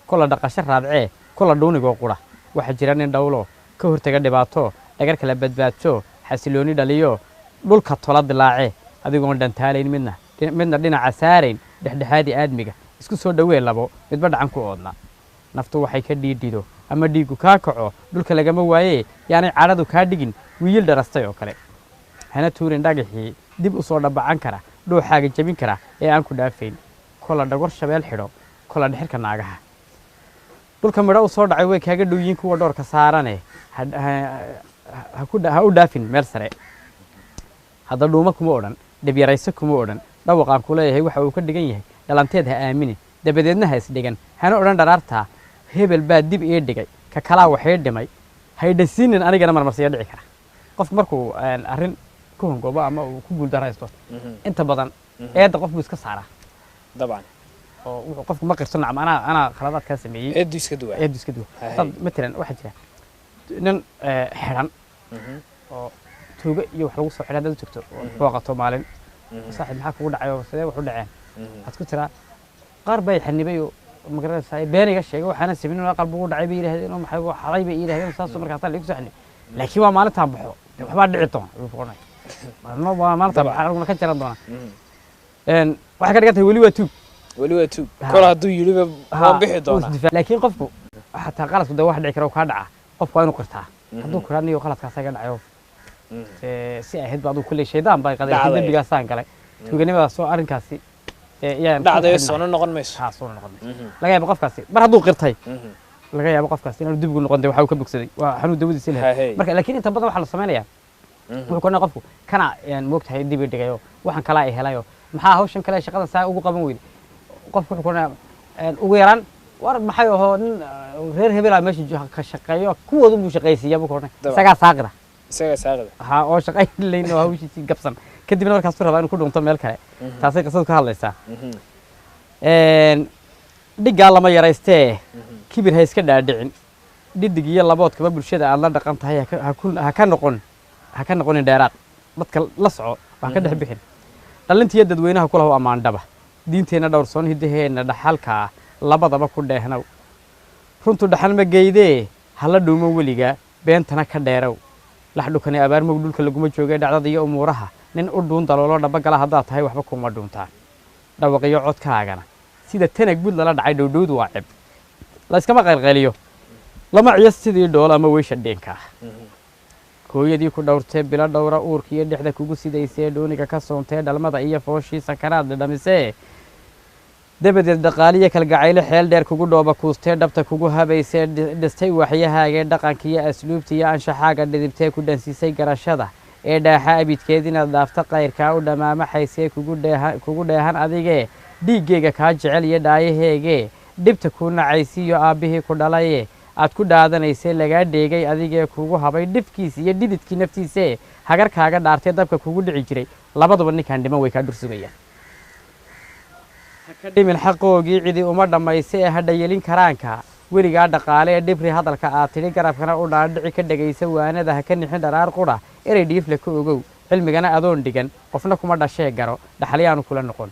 kula dhaqasho raadcee, kula dhuunigoo qura. Waxaa jira nin dhowlo ka hortaga dhibaato, dhagar kala badbaadso, xasilooni dhaliyo, dhulka tola dilaacee, adigoon dhantaalayn midna midna dhinaca saarayn, dhexdhexaadi aadmiga isku soo dhowee, labo midba dhacan ku oodna. Naftu waxay ka dhiidhido ama dhiiggu kaa kaco dhulka lagama waayee, yaanay cadhadu kaa dhigin wiiyil dharastay oo kale. Hana tuurin dhagaxii dib u soo dhabacan kara, dhuuxaaga jebin kara ee aan ku dhaafayn. Kola dhagor shabeel xidho, kola dhexirka naagaha. Dhulka midho u soo dhacay way kaaga dhow yihiin kuwa dhoorka saarane, ha u dhaafin meel sare. Hadda dhuuma kuma odhan, dhibyarayso kuma odhan. Dhawaqaan ku leeyahay waxa uu ka dhigan yahay dhalanteed ha aaminin, dabadeedna ha isdhigan, hana odhan dharaartaa hebel baa dib ii dhigay, ka kalaa waxay dhimay, haydhasiinin anigana marmarsiya dhici kara. Qofku markuu arrin ku hongoobo ama uu ku guuldaraysto, inta badan eedda qof buu iska saaraa. Dabcan. Oo wuxuu qofku ma qirto, nacam, anaa khaladaadkaa sameeyey. Eeddu iska duwaa. Eeddu iska duwa. Dad matalan waxaa jira nin xidhan oo tuugo iyo wax lagu soo xidhay, haddaad u tagto oo booqato maalin, "Saaxiib, maxaa kugu dhacay oo sidee wax u dhaceen?" Waxaad ku tiraa, "Qaar baa xanibay oo magaranaysaa been iga sheegay, waxaana sameyn oo aqal buu dhacay bay yidhahdeen oo maxay waa xaday bay yidhahdeen, saasoo markaasaa la igu soo xanibay, laakiin waa maalintaan baxo dee waxbaa dhici doona," ayuu ku odhanaya. "Waa maalintaan baxo aniguna ka jaran doona." Waxay ka dhigan tahay weli waa tuug. Weli waa tuug. Kol hadduu yidhiba waan bixi doonaa. Laakiin qofku xataa qaladku dee wax dhici kara oo kaa dhaca, qofku waa inuu qirtaa. Hadduu kuraa, "Niyo, qaladkaas iga dhacayo, si ahayd ba aduu kulley shaydaan baa qaday, laakiin dembigaasaan galay, tuuganimadaas oo arrinkaasi yaan ku dhacdayo xidhnahay." Soona noqon mayso. Ha, soo noqon mayso. Laga yaabo qofkaasi mar hadduu qirtay, laga yaabo qofkaasi inaanu dib ugu noqon, dee waxa uu ka bogsaday waa xanuun dawadiisa lahayd. Marka laakiin inta badan waxaa la samaynayaa, wuxuu ku qofku kana moogtahay dib i dhigayo, waxaan kalaa i helayo, maxaa hawshan kale shaqadan saa ugu qaban weyday? Qofku wuxuu ku ugu yaraan, "War maxay ahoo nin reer hebelaa meesha ka shaqeeyo, kuwoodu buu shaqaysiiyaa," buu ku odhanaya. Isagaa saaqida. Isagaa saaqida. Ha, oo shaqayn layn oo hawshiisii gabsan, kadibna markaasuu rabaa inuu ku dhunto meel kale. Taasay qisadu ka hadlaysaa. Dhiggaa lama yaraystee, kibir ha iska dhaadhicin. Dhidig iyo laboodkaba bulshada aad la dhaqan tahay ha ka noqonin dheeraad. Dadka la soco, ha ka dhex bixin. Dhalintiiyo dadweynaha kula ammaan dhaba, diinteenna dhowrsoon, hiddaheenna dhaxalkaa labadaba ku dheehnow. Runtu dhaxal ma geydee, hala dhuumo weliga, beentana ka dheerow. Laxdhukani abaarmog dhulka laguma joogay. Dhacdada iyo umuuraha nin u dhuun daloolo dhabagala haddaad tahay, waxba kuma dhuuntaan. Dhawaqiyo codkaagana sida tanag bud lala dhacay dhowdhowdu waa ceb, la iskama qaylqayliyo, lama ciyo sidii dhoolo ama weysha dheenka ah. Hooyadii ku dhowrtee, bilo dhowra uurka iyo dhexda kugu sidaysee, dhooniga ka soontee, dhalmada iyo fooshii sakaraad dhadhamisee, dabadeed dhaqaaliyo kalgacayle xeel dheer kugu dhooba kuustee, dhabta kugu habaysee, dhistay waxyahaagee, dhaqanka iyo asluubta iyo anshaxaaga dhidibtee, ku dhansiisay garashada ee dhaaxa abidkeed inaad dhaafta qayrkaa u dhammaamaxaysee, kugu dheehan adigee, dhiiggeyga kaa jecel iyo dhaayaheegee, dhibta kuu nacaysiiyo aabbihii ku dhalaye aad ku dhaadanaysay, lagaa dheegay adigee, kugu habay dhifkiis iyo dhididkii naftiisee, hagarkaaga dhaartee, dabka kugu dhici jiray, labaduba ninkaan dhiman way kaa dhur sugayaan. Ha ka dhimin xaqoogii, cidi uma dhammaysa ee ha dhayelin karaanka weligaa dhaqaale ee dhibri hadalka aad tidhi, garabkana u dhaadhici, ka dhegaysa waanada, ha ka nixin dharaar qudha, erey dhiifle ka ogow. Cilmigana adoon dhigan qofna kuma dhashee garo, dhaxalyaanu kula noqon.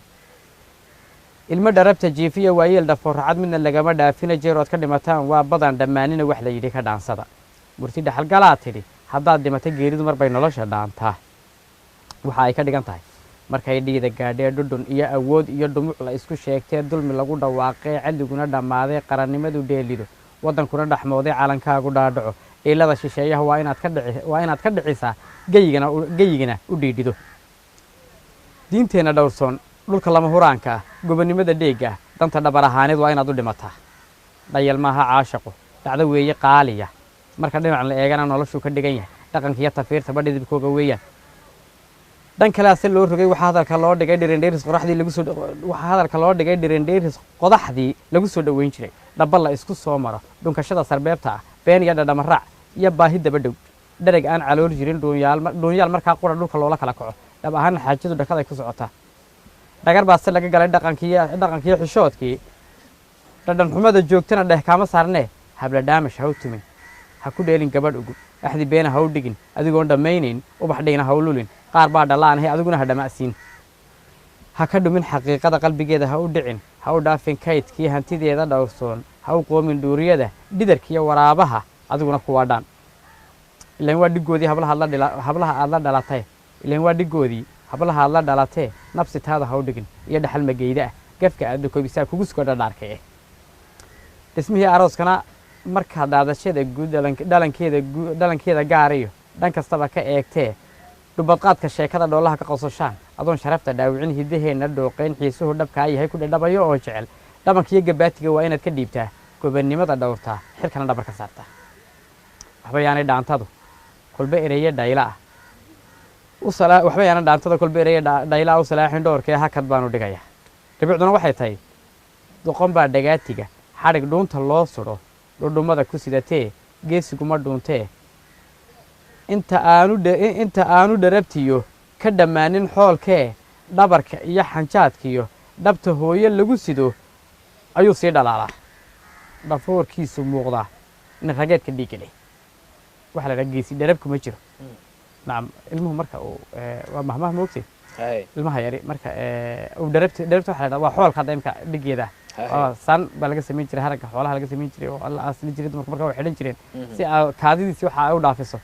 Ilmo dharabta jiifiya waayeel dhafooracad midna lagama dhaafina, jeerood ka dhimataan waa badan dhammaanina. Wax la yidhi ka dhaansada murti dhaxalgalaa tidhi, haddaad dhimata geeridu mar bay nolosha dhaantaa. Waxa ay ka dhigan tahay markay dhiida gaadhee, dhudhun iyo awood iyo dhumuc la isku sheegtee, dulmi lagu dhawaaqee, cadliguna dhammaaday, qarannimadu dheelido, waddankuna dhexmooday, calankaagu dhaadhaco, dhiilada shisheeyaha waa inaad ka dhicisaa, geyigana u dhiidhido. Diinteenna dhowrsoon, dhulka lama huraanka ah, gobonnimada dheegga ah, danta dhabar ahaaneed waa inaad u dhimataa. Dhayal maaha caashaqu, dhacdo weeye qaaliya. Marka dhinac la eegana noloshuu ka dhigan yahay, dhaqanka iyo tafiirtaba dhidibkooga weeyaan. Dhan kalease loo rogay, waxaa hadalka loo dhigay dhirindhiris qoraxdii lagu soo waxaa hadalka loo dhigay dhirindhiris qodaxdii lagu soo dhoweyn jiray, dhaba la isku soo maro, dhunkashada sarbeebta ah, been iyo dhadhama raac iyo baahi daba dhow, dhereg aan calool jirin, dhuunyaal markaa qura dhulka loola kala kaco. Dhab ahaana xaajadu dhakaday ku socotaa. Dhagar baase laga galay dhaqankiiyo xishoodkii, dhadhan xumada joogtana dheh kaama saarnee. Habla dhaamash ha u tumin, Ha ku dheelin gabadh ugub, axdi beena ha u dhigin, adigoon dhammaynayn ubax dhigna ha u lulin. Qaar baa dhallaanahay, adiguna ha dhamacsiin. Ha ka dhumin xaqiiqada qalbigeeda, ha u dhicin, ha u dhaafin kaydkii hantideeda dhowrsoon, ha u qoomin dhuuriyada dhidarkiiyo waraabaha, adiguna kuwaa dhaan. Ilaan waa dhigoodii hablaha aad la dhila, hablaha aad la dhalatay. Ilaan waa dhigoodii hablaha aad la dhalatee, nafsi taada ha u dhigin iyo dhaxal mageyda ah, gafka aad dhukoobisaa kugu sugo dhadhaarka eh. Dhismihii arooskana markaa daadashada guud dhalankeeda dhalankeeda gaariyo dhan kastaba ka eegtee, dhubadqaadka sheekada dhoolaha ka qososhaan, adoon sharafta dhaawicin, hiddaheenna dhooqayn, xiisuhu dhabkaa yahay ku dhadhabayo oo jecel dhabankiyo gabaatiga, waa inaad ka dhiibtaa, gobannimada dhowrtaa, xilkana dhabar ka saartaa. Waxba yaanay dhaantadu kolba ereeye dhayla ah u salaa, waxba yaanan dhaantada kolba ereeye dhayla ah u salaaxin dhowrkee, hakad baanu dhigayaa. Dhibicduna waxay tahay doqon baa dhagaatiga xadhig dhuunta loo sudho dhudhummada ku sidatee, geesiguma dhuuntee inta aanu inta aanu dharabtiyo ka dhammaanin xoolkee, dhabarka iyo xanjaadkiyo dhabta hooyo lagu sido ayuu sii dhalaalaa, dhafoorkiisu muuqdaa nin rageedka dhiigga leh. Waxaa la dhaha geesi dharabku ma jiro. Nacam, ilmuhu marka uu waa mahmaah moogtay, ilmaha yari marka uu dharabta, dharabta waxaa la dhaha waa xoolka hadda imka dhigeeda ah, san baa laga samayn jiray, haragga xoolaha laga samayn jiray oo la aasli jiray. Dumarku marka way xidhan jireen si aa kaadidiisi waxa ay u dhaafiso.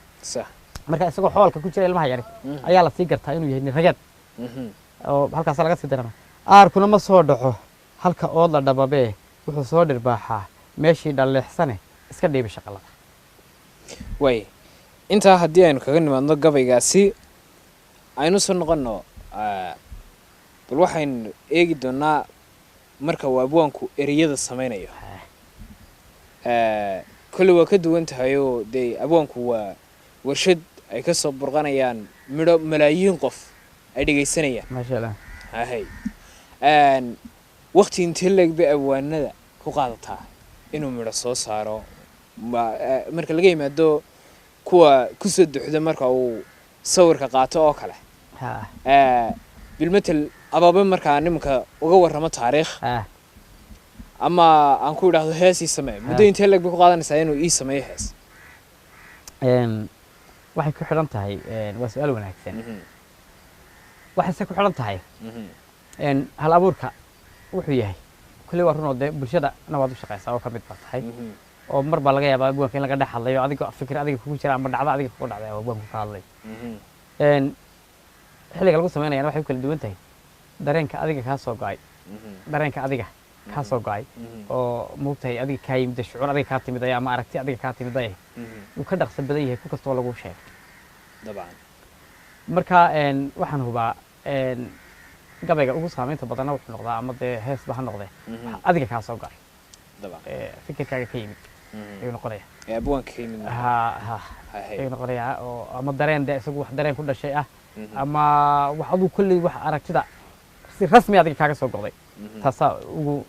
Marka isagoo xoolka ku jira ilmaha yari ayaa lasii gartaa inuu yahay nin rageed oo halkaasa laga sii darama. Aarkuna ma soo dhaco halka ood la dhababee, wuxuu soo dhirbaaxaa meeshii dhalleexsane, iska dhiibi shaqalada. Waay, intaa haddii aynu kaga nimaadno gabaygaasi, aynu soo noqonno bal waxaynu eegi doonaa marka uu abwaanku ereyada samaynayo. Kolley waa ka duwan tahay oo dee abwaanku waa warshad ay ka soo burqanayaan midho malaayiin qof ay dhegaysanayaan. Maasha Allah. Hahay, waqti intee leeg bay abwaanada ku qaadataa inuu midho soo saaro, marka laga yimaado kuwa kusoo duxda marka uu sawirka qaato oo kale? Bilmatel abaabe markaa nimanka uga warramo taariikh ama aan ku idhaahdo hees ii samee, muddo intee leeg bay ku qaadanaysaa inuu ii sameeyo hees? Waxay ku xidhan tahay, waa su-aal wanaagsan, waxayse ku xidhan tahay hal abuurka wuxuu yahay. Kolley waa run oo dee bulshadana waad u shaqaysaa oo ka mid baa tahay, oo mar baa laga yaabaa abwaanka in laga dhex hadlayo adiga fikir adiga kugu jira ama dhacdo adiga kugu dhacday oo abwaanku ka hadlay. Xilliga lagu samaynayana waxay ku kala duwan tahay dareenka adiga kaa soo go'ay, dareenka adiga kaa soo go'ay oo moogtahay adiga kaa yimid, shucuur adiga kaa timid ama aragti adiga kaa timid ay wuu ka dhaqso badan yahay ku kastoo lagu sheegay. Dabcan. Marka waxaan hubaa gabayga ugu saamaynta badanna wuxuu noqdaa ama dee heesba ha noqdee adiga kaa soo go'ay, dabcan fikirkaaga ka yimid ayuu noqonaya. Ee abwaanka ka yimid ha ha ayuu noqonayaa, oo ama dareen dee isagu wax dareen ku dhashay ah ama wax aduu kolley wax aragtida si rasmi adiga kaaga soo go'day, taasaa ugu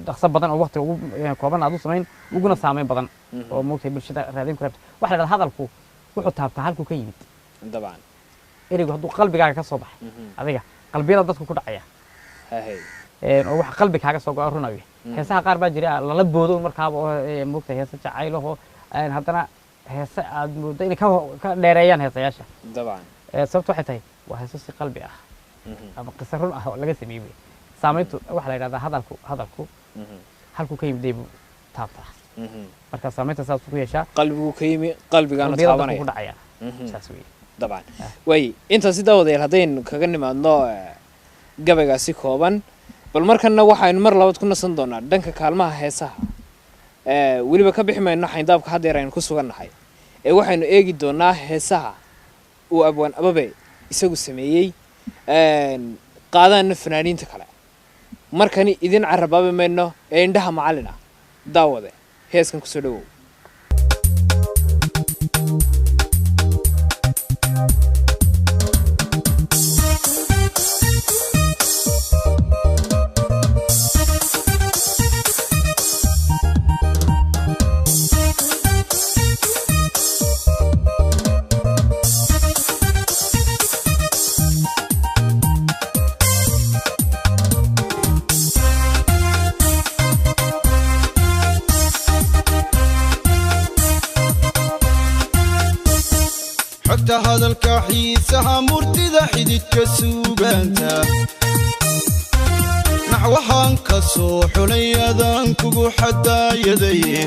dhaqso badan oo waqtiga ugu kooban aad u samayn uguna saameyn badan oo moogtay bulshada raadin ku rabta. Waxa la dhahdaa hadalku wuxuu taabtaa halkuu ka yimid. Dabcan. Ereygu hadduu qalbigaaga ka soo baxay adiga, qalbiyada dadku ku dhacaya oo wax qalbi kaaga soo go'a runayo. Heesaha qaar baa jira lala boodo markaaba oo moogtay heese jacaylaho, haddana heese aad mooddo inay ka dheereeyaan heesayaasha. Dabcan. Sababtu waxay tahay waa heeso si qalbi ah ama qiso run ah oo laga sameeyey wey. Saamayntu waxaa la yidhahdaa hadalku halkuu ka yimiday buu taabtaa. Marka saamaynta saas ku yeeshaa. Qalbiguu ka yimi, qalbigaana qalbiyada dadku taabanaya ku dhacaya, saas weeye. Dabcan. Waay, intaasi daawadayaal haddaynu kaga nimaadno gabaygaasi kooban, bal markana waxaynu mar labaad ku nasan doonaa dhanka kaalmaha heesaha. Weliba ka bixi mayno xayndaabka haddeer aynu ku sugannahay ee waxaynu eegi doonaa heesaha uu abwaan ababe isagu sameeyey, qaadaana fanaaniinta kale. Markani idin carabaabi mayno ee indhaha macallin ah daawade heeskan kusoo dhawow. Xiisaha murtida xididka suugaanta, naxwahaan ka soo xulay adaan kugu xadaayadaye.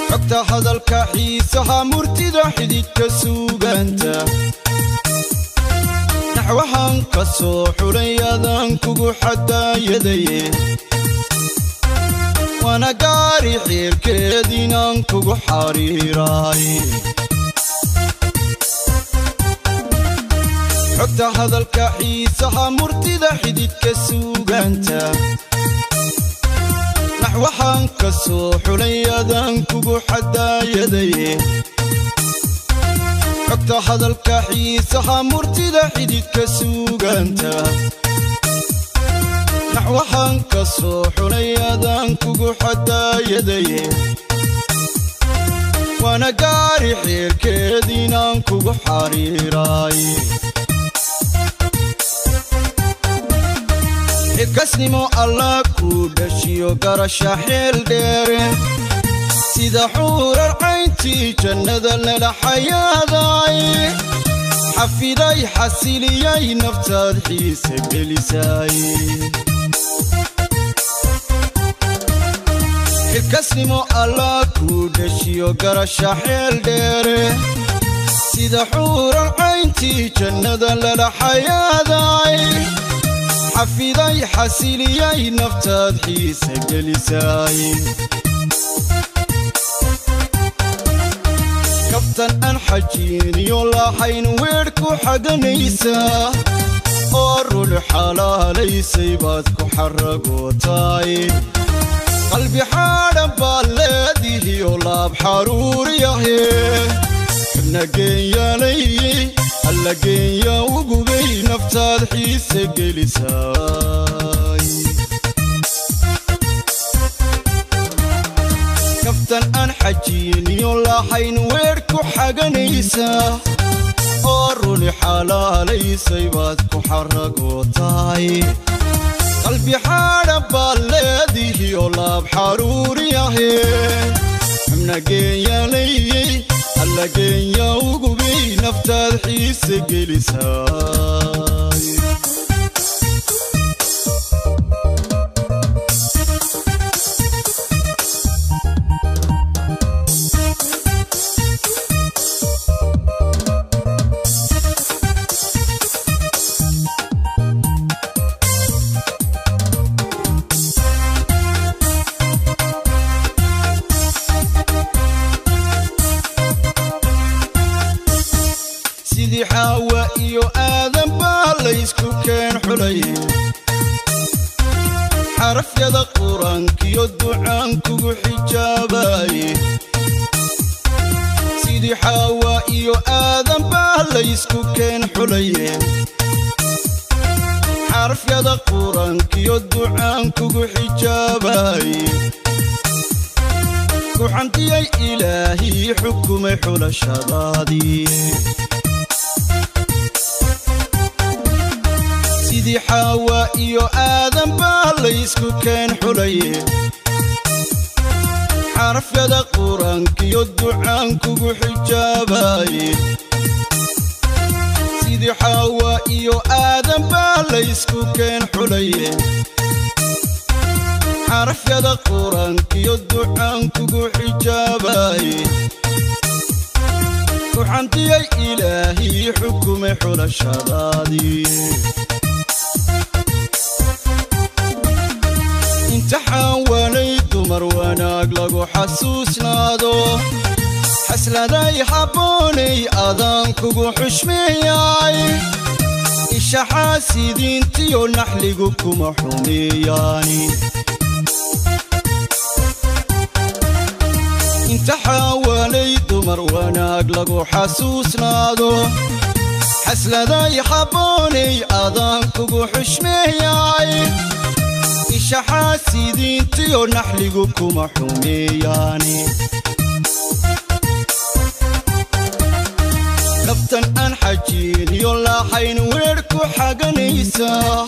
Xogta hadalka, xiisaha murtida xididka suugaanta, naxwahaan ka soo xulay adaan kugu xadaayadaye. Waana gaari xeerkeed inaan kugu xariiraay. Xogta hadalka, xiisaha murtida xididka suugaanta, naxwahaan ka soo xulay adaan kugu xadaayadaye. Xogta hadalka, xiisaha murtida xididka suugaanta, naxwahaan ka soo xulay adaan kugu xadaayadaye. Waana gaari xeerkeed inaan kugu xariiraay. Xilkasnimo Allah kuu dhashiyo garasha xeel dheere, sida xuurar cayntii jannada lala xayaaday. Xafiday xasiliyay naftaad xiise gelisay. Xilkasnimo Allah kuu dhashiyo garasha xeel dheere, sida xuurar cayntii jannada lala xayaaday. Xafiday xasiliyay naftaad xiise gelisay. Kaftan aan xajiiniyo lahayn weedh ku xaganaysaa oo rul xalaalaysay baad ku xaragootaay. Qalbi xaadhan baad leedihiyo laab xaruuriyahe, xubna geenyaalay alla geenya ugubay naftaad xiise gelisay. Kaftan aan xajiiniyo lahayn weedh ku xaganaysaa oo runi xalaalaysay baad ku xaragootaay. Qalbi xaadhan baad leedihiyo laab xaruuriyahe, xubna geenyaalayey alla geenya ugubay naftaad xiise gelisay. Sidii Xaawa iyo Aadan baa laysku keen xulay, xarafyada Qur-aankiyo ducaan kugu xijaabaye. Sidii Xaawa iyo Aadan baa laysku keen xulaye, xarafyada Qur-aankiyo ducaan kugu xijaabaye. Ku xantiyay Ilaahii xukumay xulashadaadii. Sidii Xaawa iyo Aadan baa laysku keen xulaye, xarafyada Qur-aankiyo ducaan kugu xijaabaye. Sidii Xaawa iyo Aadan baa laysku keen xulaye, xarafyada Qur-aankiyo ducaan kugu xijaabaye. Ku xantiyay Ilaahii xukumay xulashadaadii. Imtixaan waanay dumar wanaag lagu xasuusnaado, xasladay habboonay adaan kugu xushmeeyay. Isha xaasidiintiyo naxligu kuma xumeeyaani. Imtixaan waanay dumar wanaag lagu xasuusnaado, xasladay habboonay adaan kugu xushmeeyay. Isha xaasidiintiyo naxligu kuma xumeeyaani. Kaftan aan xajiiniyo lahayn weedh ku xaganaysaa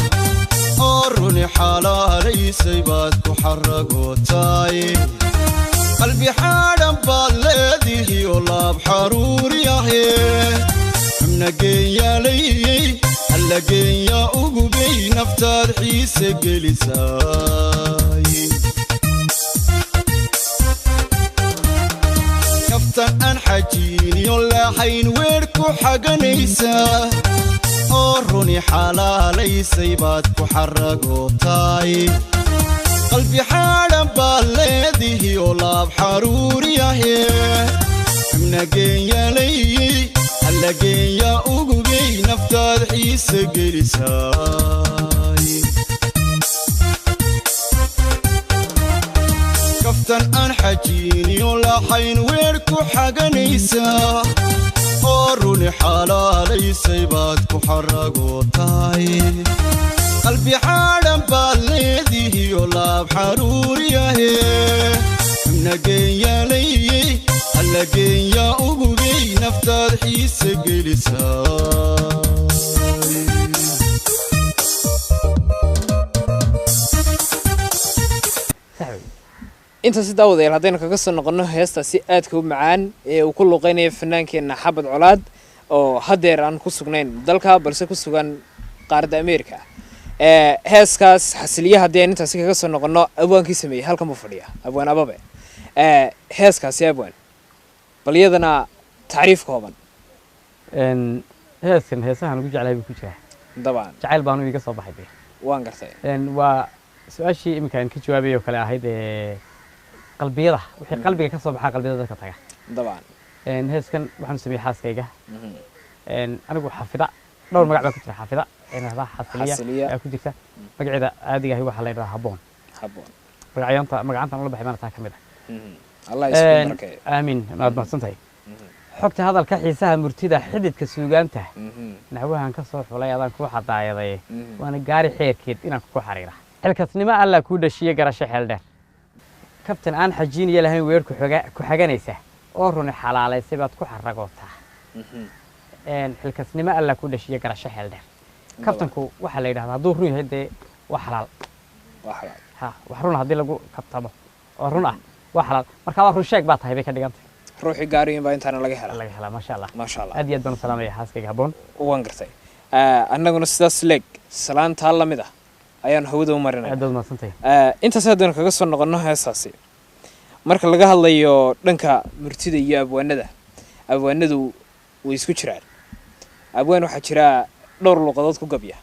Oo runi xalaalaysay baad ku xaragootaay. Qalbi xaadhan baad leedihiyo laab xaruuriyahe, xubna geenyaalayey alla geenya ugubay, naftaad xiise gelisaay. Kaftan aan xajiiniyo laaxayn weer ku xaganaysaa, oo runi xalaalaysay baad ku xaragootaay. Qalbi xaadhan baad leedihiyo laab xaruuriyahe, xubna geenyaalayey alla geenya ugubay, naftaad xiise gelisaay. Kaftan aan xajiiniyo laaxayn weer ku xaganaysaa, oo runi xalaalaysay baad ku xaragootaay. Qalbi xaadhan baad leedihiyo laab xaruuriyahe, xubna geenyaalayey alla geenya ugubay, naftaad xiise gelisaay. Sax wey. Intaasi, daawadayaal, haddaynu kaga soo noqonno heestaasi aadka u macaan ee uu ku luuqeynaya fanaankeenna Xabad Colaad, oo haddeer aan ku sugnayn dalka balse ku sugan qaaradda America, ee heeskaas Xasiliye haddii aynu intaasi kaga soo noqonno, abwaankii sameeyey halkan buu fadhiya, Abwaan Ababe. Ee heeskaasi, abwaan, bal iyadana tacriif kooban. Heeskan heesahan ugu jeclahay buu ku jiraa. Jacayl baanu iiga soo baxay dee. Waan gartay. Waa su-aashii iminka aan ka jawaabay oo kale ahayd, ee qalbiyada, wixii qalbiga ka soo baxaa qalbiyada dadka taga. Heeskan waxaan sameeyey xaaskayga. Anigu Xafida dhowr magac baa ku jira, Xafida een dhahdaa Xasiliya. Xasiliya. Ayaa ku jirta. Magaceeda caadiga ahi waxaa la yidhahdaa Habboon. Habboon. Magacyanta magacantan ula baxay maana taa ka mid ah. Allah isku barakeeyo. Aamiin, waad mahadsan tahay. Xogta hadalka, xiisaha murtida, xididka suugaanta, naxwahan ka soo xulay adaan kuu xadaayaday, waana gaari xeerkeed inaan kugu xariira. Xilkasnimo Alla kuu dhashiye, garasho xeel dheer, kaftan aan xajiiniya lahayn weer ku xaganaysa, oo runi xalaalaysay baad ku xaragootaa. Xilkasnimo Alla kuu dhashiye, garasho xeel dheer. Kaftanku waxaa la yidhahdaa hadduu run yahay dee waa xalaal. Waa xalaal. Ha, wax run haddii lagu kaftamo oo run ah waa xalaal. Marka waa run sheeg baa tahay bay ka dhigantay. Ruuxii gaariyin baa intaana laga helaa. Laga helaa, maasha Allah. Maasha Allah. Aad iyo aad baan u salaamaya xaaskayga Habboon. Waan gartay. Annaguna sidaas leeg salaantaa la mid ah ayaan hawada u marinaya. Aad baad mahadsantahay. Intaas haddaynu kaga soo noqonno heestaasi, marka laga hadlayo dhanka murtida iyo abwaanada, abwaanadu way isku jiraan. Abwaan waxaa jira dhowr luuqadood ku gabya,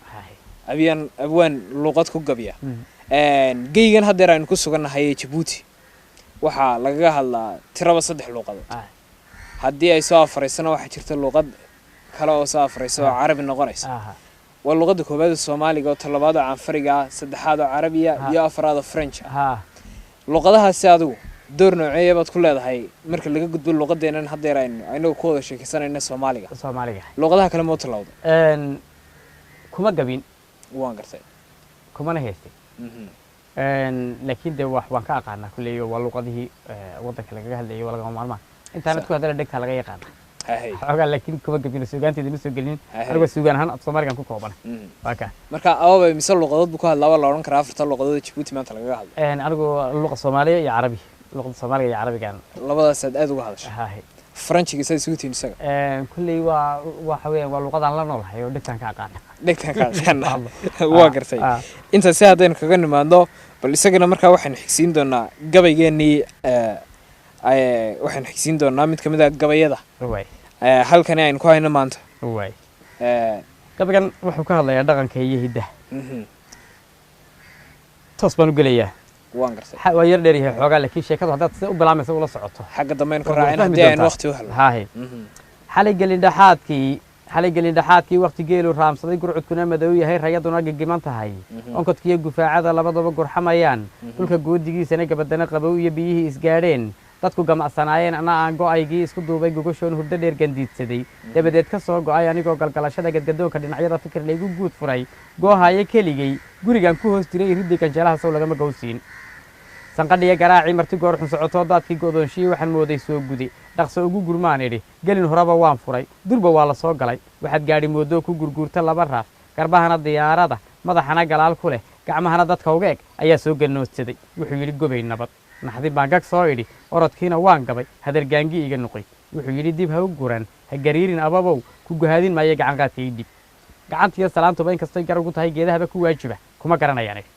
abyaan abwaan luuqad ku gabya. Geygan haddeer aynu ku sugannahay ee Jabuuti waxaa lagaga hadlaa tiraba saddex luuqadood. Haddii ay soo afaraysana waxaa jirta luuqad kale oo soo afaraysa oo Carabi noqonaysa. Waa luuqadda koowaad ee Soomaaliga, oo talabaad oo Canfariga ah, saddexaad oo Carabiya iyo afraad oo French ah. Luuqadahaasi adigu door nooceeya baad ku leedahay marka laga gudbo luuqadeennan haddeer aynu inagu ku wada sheekaysanayna, Soomaaliga? Soomaaliga. Luuqadaha kale ma u tallawda? Kuma gabin. Waan gartay. Kumana haystay. Laakiin dee wax waan ka aqaanaa kulley, waa luuqadihii waddanka lagaga hadlayay, waa lagama maarmaan intaanad ku hadala dhegtaa laga yaqaana xoogaa, laakiin kuma gabin, suugaanteeda ma soo gelinin. Anigoo suugaan ahaan af Soomaaligan ku kooban waa ka. Marka Ababa mise luuqadood buu ku hadlaa waa la odhan karaa afarta luuqadood ee Jabuuti maanta lagaga hadlo? Anigu luuqa Soomaaliya iyo Carabi, luqada Soomaaliga iyo Carabigan. Labadaasaad aad uga hadasha. Hahe. Faranjiga saad isugu tihiin isaga? Kulley waa waxa weeyaan waa luuqadaan la noolahay oo dhegtaan ka aqaana. Dhegtaan ka aqaana, waa gartay. Intaasi haddaynu kaga nimaadno, bal isagana markaa waxaynu xigsiin doonaa gabaygeenii, waxaynu xigsiin doonaa mid kamid ah gabayada halkani aynu ku hayno maanta. Waay. Gabaygan wuxuu ka hadlayaa dhaqanka iyo hiddaha. Toos baan u gelayaa. Waan gartay. Waa yar dheer yahay xoogaa, laakiin sheekadu haddaad sida u bilaamaysa ula socoto xagga dambe aynu ka waad raacin fahmi haddii aynu doontaa. waqti u helno. Haahe. Xalay gelindhaxaadkii waqti geelu raamsaday, gurcudkuna madow yahay, rayaduna gigiman tahay, onkodkiyo gufaacada labadaba gurxamayaan, dhulka goodigiisana gabadana qabow iyo biyihii isgaadheen, dadku gamacsanaayeen, ana aan go'aygii isku duubay, gogoshoon hurdo dheer gandiidsaday, dabadeed ka soo go'ay anigoo galgalashada gadgadoonka dhinacyada fikir laygu guud furay, goohaye keligay gurigan ku hoos jiray, iridii ganjeelaha sow lagama gowsiin, sanqadhiya garaacii marti goor xun socotoo, daadkii go'doonshiyey waxaan mooday soo guday, dhaqso ugu gurmaan idhi, gelin horeba waan furay, durba waa la soo galay, waxaad gaadhi moodoo ku gurguurta laba raaf, garbahana diyaarada, madaxana galaal ku leh. Gacmahana dadka uga eg ayaa soo ganoodsaday. Wuxuu yidhi gobay nabad naxdin baan gag soo idhi, orodkiina waan gabay, hadargaangi iga nuqay. Wuxuu yidhi dib ha u guran, ha gariirin ababow, ku guhaadin maayo, gacan qaadka ii dhib. Gacantiyo salaantuba inkastoy gar ugu tahay geedahaba ku waajiba, kuma garanaya aniga.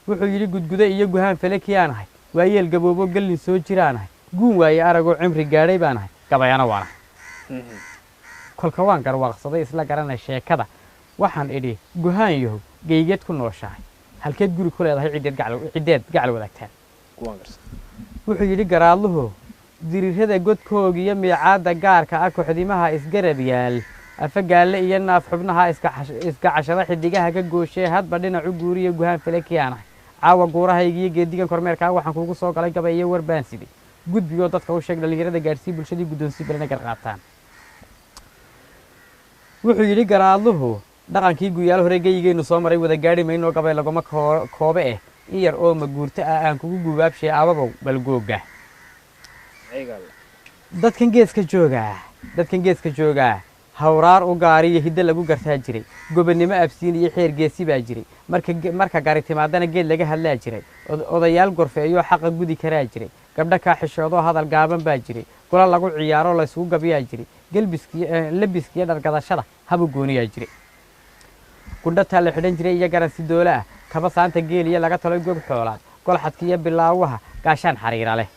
Wuxuu yidhi gudgude iyo guhaan felekii aan ahay, waayeel gaboobo gallin soo jiraan ahay, guun waaye aragoo cimri gaadhay baan ahay, gabayana waan ahay. Kolka waan garwaaqsaday isla garanay sheekada. Waxaan idhi guhaan yahow, geygeed ku nooshahay, halkeed guri ku leedahay, ciddeed gacal ciddeed gacal wadaagtaan? Wuxuu yidhi garaadluhu diriirada godkooga iyo miicaadda gaarka ah, koxdimaha isgarab yaal, afagaalle iyo naaf xubnaha iska cashada, xidigaha ka gooshee hadba dhinacu guuriya, guhaan felekii aan ahay. Caawa guurahayga iyo geedigan kormeerkaa waxaan kuugu soo galay gabay iyo war baan siday. Gudbigoo dadka u sheeg, dhallinyarada gaadhsii, bulshadii guddoonsii, balina gar qaataan. Wuxuu yidhi garaadluhu dhaqankii guyaal hore geyigeennu soo maray wada gaadhi maynoo, gabay laguma koobe eh, in yar oo maguurto ah aan kugu gubaabshay ababow balgooga. Dadkan geeska joogaa, dadkan geeska joogaa hawraar u gaariyo hiddo lagu gartaa jiray, gobonnimo absiin iyo xeer geesi baa jiray. Marka gari timaadana geed laga hadlaa jiray, odayaal gorfeeyoo xaqa gudi karaa jiray, gabdho kaa xishoodoo hadal gaaban baa jiray, golo lagu ciyaaroo laysugu gabiyaa jiray, gelbiskiyo labiskiyo dhargadashada habu gooniyaa jiray, gundhataa la xidhan jiray iyo garan sidoole ah, kaba saanta geel iyo laga taloy gog xoolaad, golxadka iyo bilaawaha gaashaan xariira leh,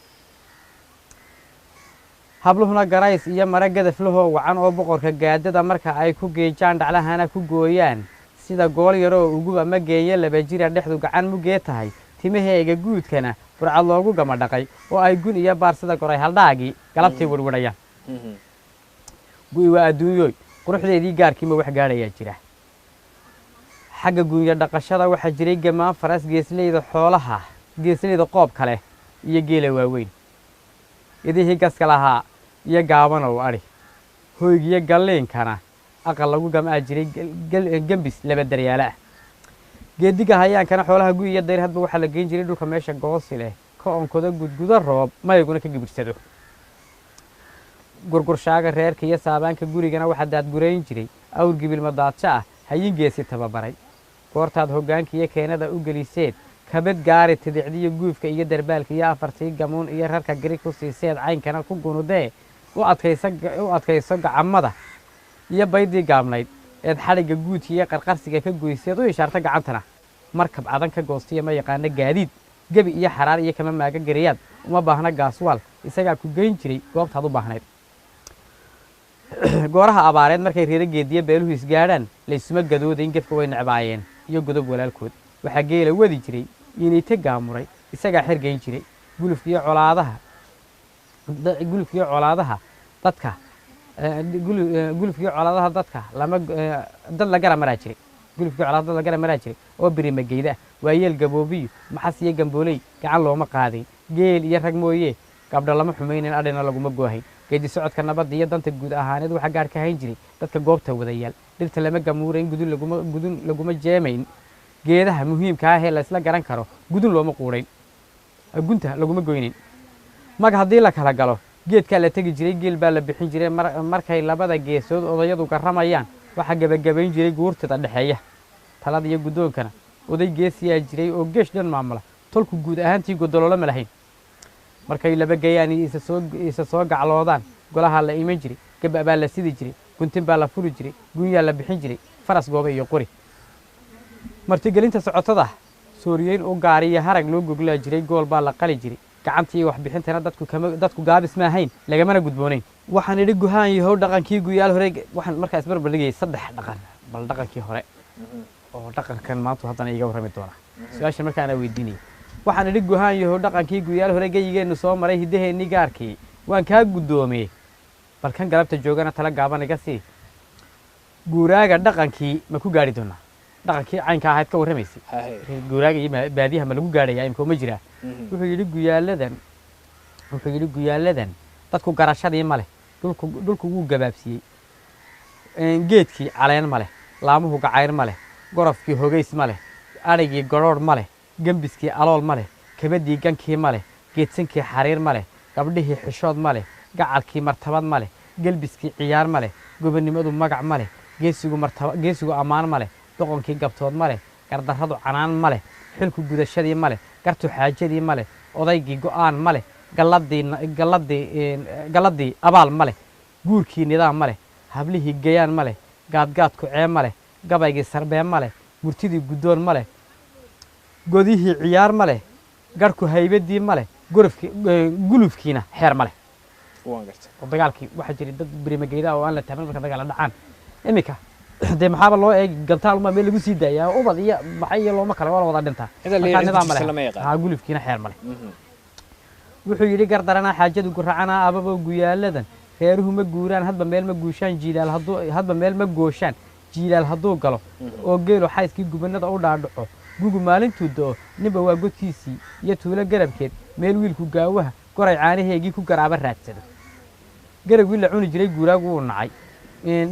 habluhuna garays iyo mara gadaf lahoo wacan oo boqorka gaadada marka ay ku geejaan dhaclahana ku gooyaan, sida gool yaroo uguba ma geeyo laba jira dhexdu gacan mugee tahay, timaheega guudkana burcad loogu gama dhaqay oo ay gun iyo baar sida goray haldhaagii galabtay werwarhayaan. Gu'i waa adduunyooy quruxdeedii gaarkiima wax gaadhayaa jira. Xagga gunya dhaqashada waxaa jiray gamaan faras, geesleyda xoolaha, geesleyda qoob kale iyo geela waaweyn, idihii gaska lahaa iyo gaabanow adhi, hoygiyo galliinkana aqal lagu gam'aa jiray gembis laba daryaalo ah. Geediga hayaankana xoolaha gu iyo dayr hadba waxaa la geyn jiray dhulka meesha goosi leh, ka onkodo gudgudo roob mayguna ka gibirsado. Gurgurshaaga reerka iyo saabaanka gurigana waxaa daadgurayn jiray awr gibilma daadsho ah, hayin geesi tababaray. Goortaad hoggaanka iyo keenada u geliseed kabad gaari tidicdiyo guufka iyo darbaalka iyo afartii gamuun iyo rarka gari ku siiseed, caynkana ku gunudee u adkayso, u adkayso gacamada iyo baydii gaabnayd eed xadhigga guudka iyo qarqarsiga ka goyseed u ishaarta gacantana, markab cadan ka goostiya ma yaqaano gaadiid gebi iyo xaraar iyo kama maaga gariyaad, uma baahna gaaswaal, isagaa ku geyn jiray goobtaad u baahnayd. Gooraha abaareed markay reero geediya beeluhu isgaadhaan laysuma gadoodayn, gefka way necbaayeen iyo godob walaalkood. Waxaa geela wadi jiray inayte gaamuray, isagaa xergayn jiray. Gulufkiyo colaadaha, gulufkiyo colaadaha dadka, gulufkiyo colaadaha dadka lama dad la gara maraa jiray, gulufkiyo colaadaha dad la gara maraa jiray oo birimageyda ah, waayeel gaboobiyo maxas iyo gambooley gacan looma qaadayn, geel iyo rag mooye gabdho lama xumaynin, adhina laguma goohayn. Geedi socodka nabadda iyo danta guud ahaaneed waxaa gaar ka hayn jiray dadka goobta wadayaal. Dhirta lama gamuurayn, gudun laguma, gudun laguma jeemayn geedaha muhiimka ah ee la isla garan karo, gudun looma quudhayn, gunta laguma goynayn. Mag haddii la kala galo geedkaa la tegi jiray, geel baa la bixin jiray. Markay labada geesood odayadu garramayaan waxaa gebagabayn jiray guurtada dhexeeya. Talada iyo guddoonkana oday geesiyaa jiray oo geesh dhan maamula, tolku guud ahaantii godololo ma lahayn. Markay laba gayaan iyo isa soo gacloodaan golaha la iman jiray, gaba baa la sidi jiray, guntin baa la furi jiray, gunyaa la bixin jiray, faras gooba iyo qori. Martigelinta socotada sooriyeyn u gaariyo harag loo goglaa jiray, gool baa la qali jiray. Gacantii waxbixintana dadku kama, dadku gaabis ma ahayn, lagamana gudboonayn. Waxaan idhi guhaan yahow dhaqankii guyaal hore, waxaan markaa isbarbar dhigayay saddex dhaqan, bal dhaqankii hore oo dhaqankan maanta haddana iiga warrami doona su-aashan markaa anaa weydiinaya. Waxaan idhi guhaan yahow dhaqankii guyaal hore geyigeennu soo maray, hiddaheennii gaarkii waan kaa guddoomee, bal kan galabta joogana tala gaaban iga sii. Guuraaga dhaqankii ma ku gaadhi doonaa? Dhaqankii caynka ahayd ka warramaysay reer guuraaga iyo baadiyaha ma lagu gaadhayaa imika ma jiraa? Wuxuu yidhi guyaaladan, wuxuu yidhi guyaaladan dadku garashadii ma leh, dhulku wuu gabaabsiiyey, geedkii caleen ma leh, laamuhu gacayr ma leh, gorofkii hogays ma leh, adhigii garhoodh ma leh, gembiskii alool ma leh, kabadii gankii ma leh, geedsankii xariir ma leh, gabdhihii xishood ma leh, gacalkii martabad ma leh, gelbiskii ciyaar ma leh, gobonnimadu magac ma leh, geesigu martaba, geesigu ammaan ma leh, doqonkii gabtood ma leh, Gardarradu canaan ma leh, xilku gudashadii ma leh, gartu xaajadii ma leh, odaygii go'aan ma leh, galladii galladii galladii abaal ma leh, guurkii nidaam ma leh, hablihii gayaan ma leh, gaadgaadku cee ma leh, gabaygii sarbee ma leh, murtidii guddoon ma leh, godihii ciyaar ma leh, garhku haybadii ma leh, gorofkii gulufkiina xeer ma leh. Waan gartay. Oo dagaalkii waxaa jiray dad berimageeda oo aan la taaban marka dagaal la dhacaan. Iminka dee maxaaba loo eegi gantaal uma meel lagu sii daayaa, ubad iyo maxay iyo looma kale, waa la wada dhintaa. Cid alle Markaa cid nidaam ma jirta leh. Lama yaqaan. Haa, gulufkiina xeer ma leh. Wuxuu yidhi gardaranaa xaajadu guracanaa ababa guyaaladan reeruhu ma guuraan, hadba meel ma guushaan jiilaal hadduu, hadba meel ma gooshaan jiilaal hadduu galo oo geelu xayskii gubanada u dhaadhaco, gugu maalintuu da'o ninba waa godkiisii iyo tuulo garabkeed, meel wiilku gaawaha goray caanaheegii ku garaaba raadsado. Garabgii la cuni jiray guuraagu wuu nacay,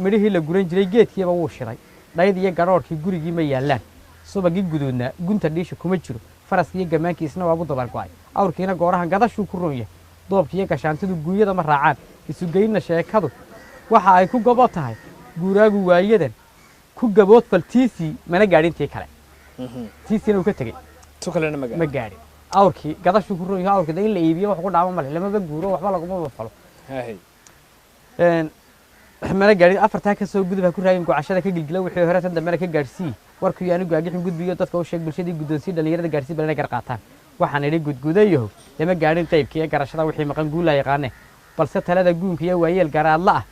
midhihii la guran jiray geedkiiba wuu shiday, dhayd iyo gadhoodhkii gurigii ma yaallaan, subagii guduudnaa gunta dhiisha kuma jiro, faraskii iyo gammaankiisna waabu dabar go'ay, awrkiina goorahan gadashuu ku roon yahay, doobkiiyo gashaantidu guunyada ma raacaan. Isugeynna sheekadu waxa ay ku gobo tahay guuraagu waayadan ku gabood fal tiisii mana gaadhin tii kale, tiisiina uu ka tegey Tu kalena ma ma gaadhin. Gaadhin awrkii gadashuu ku roon yahay, awrkii de in la iibiyo wax ku dhaamo male, lamaba guuro, waxba lagumaba falo. Hahay. Mana gaadhin afartaa ka soo gudub, ha ku raagin gocashada, ka gilgila wixii hore, tan dambena ka gaadhsii warkii aanu gaagixin, gudbiyo dadka u sheeg, bulshadii guddoonsii, dhalinyarada gaadhsii balina gar qaataan. Waxaan idhi gudgudayahow lama gaadhin qaybkii ee garashada wixii maqan guulaa yaqaane, balse talada guunka iyo waayeel garaadla ah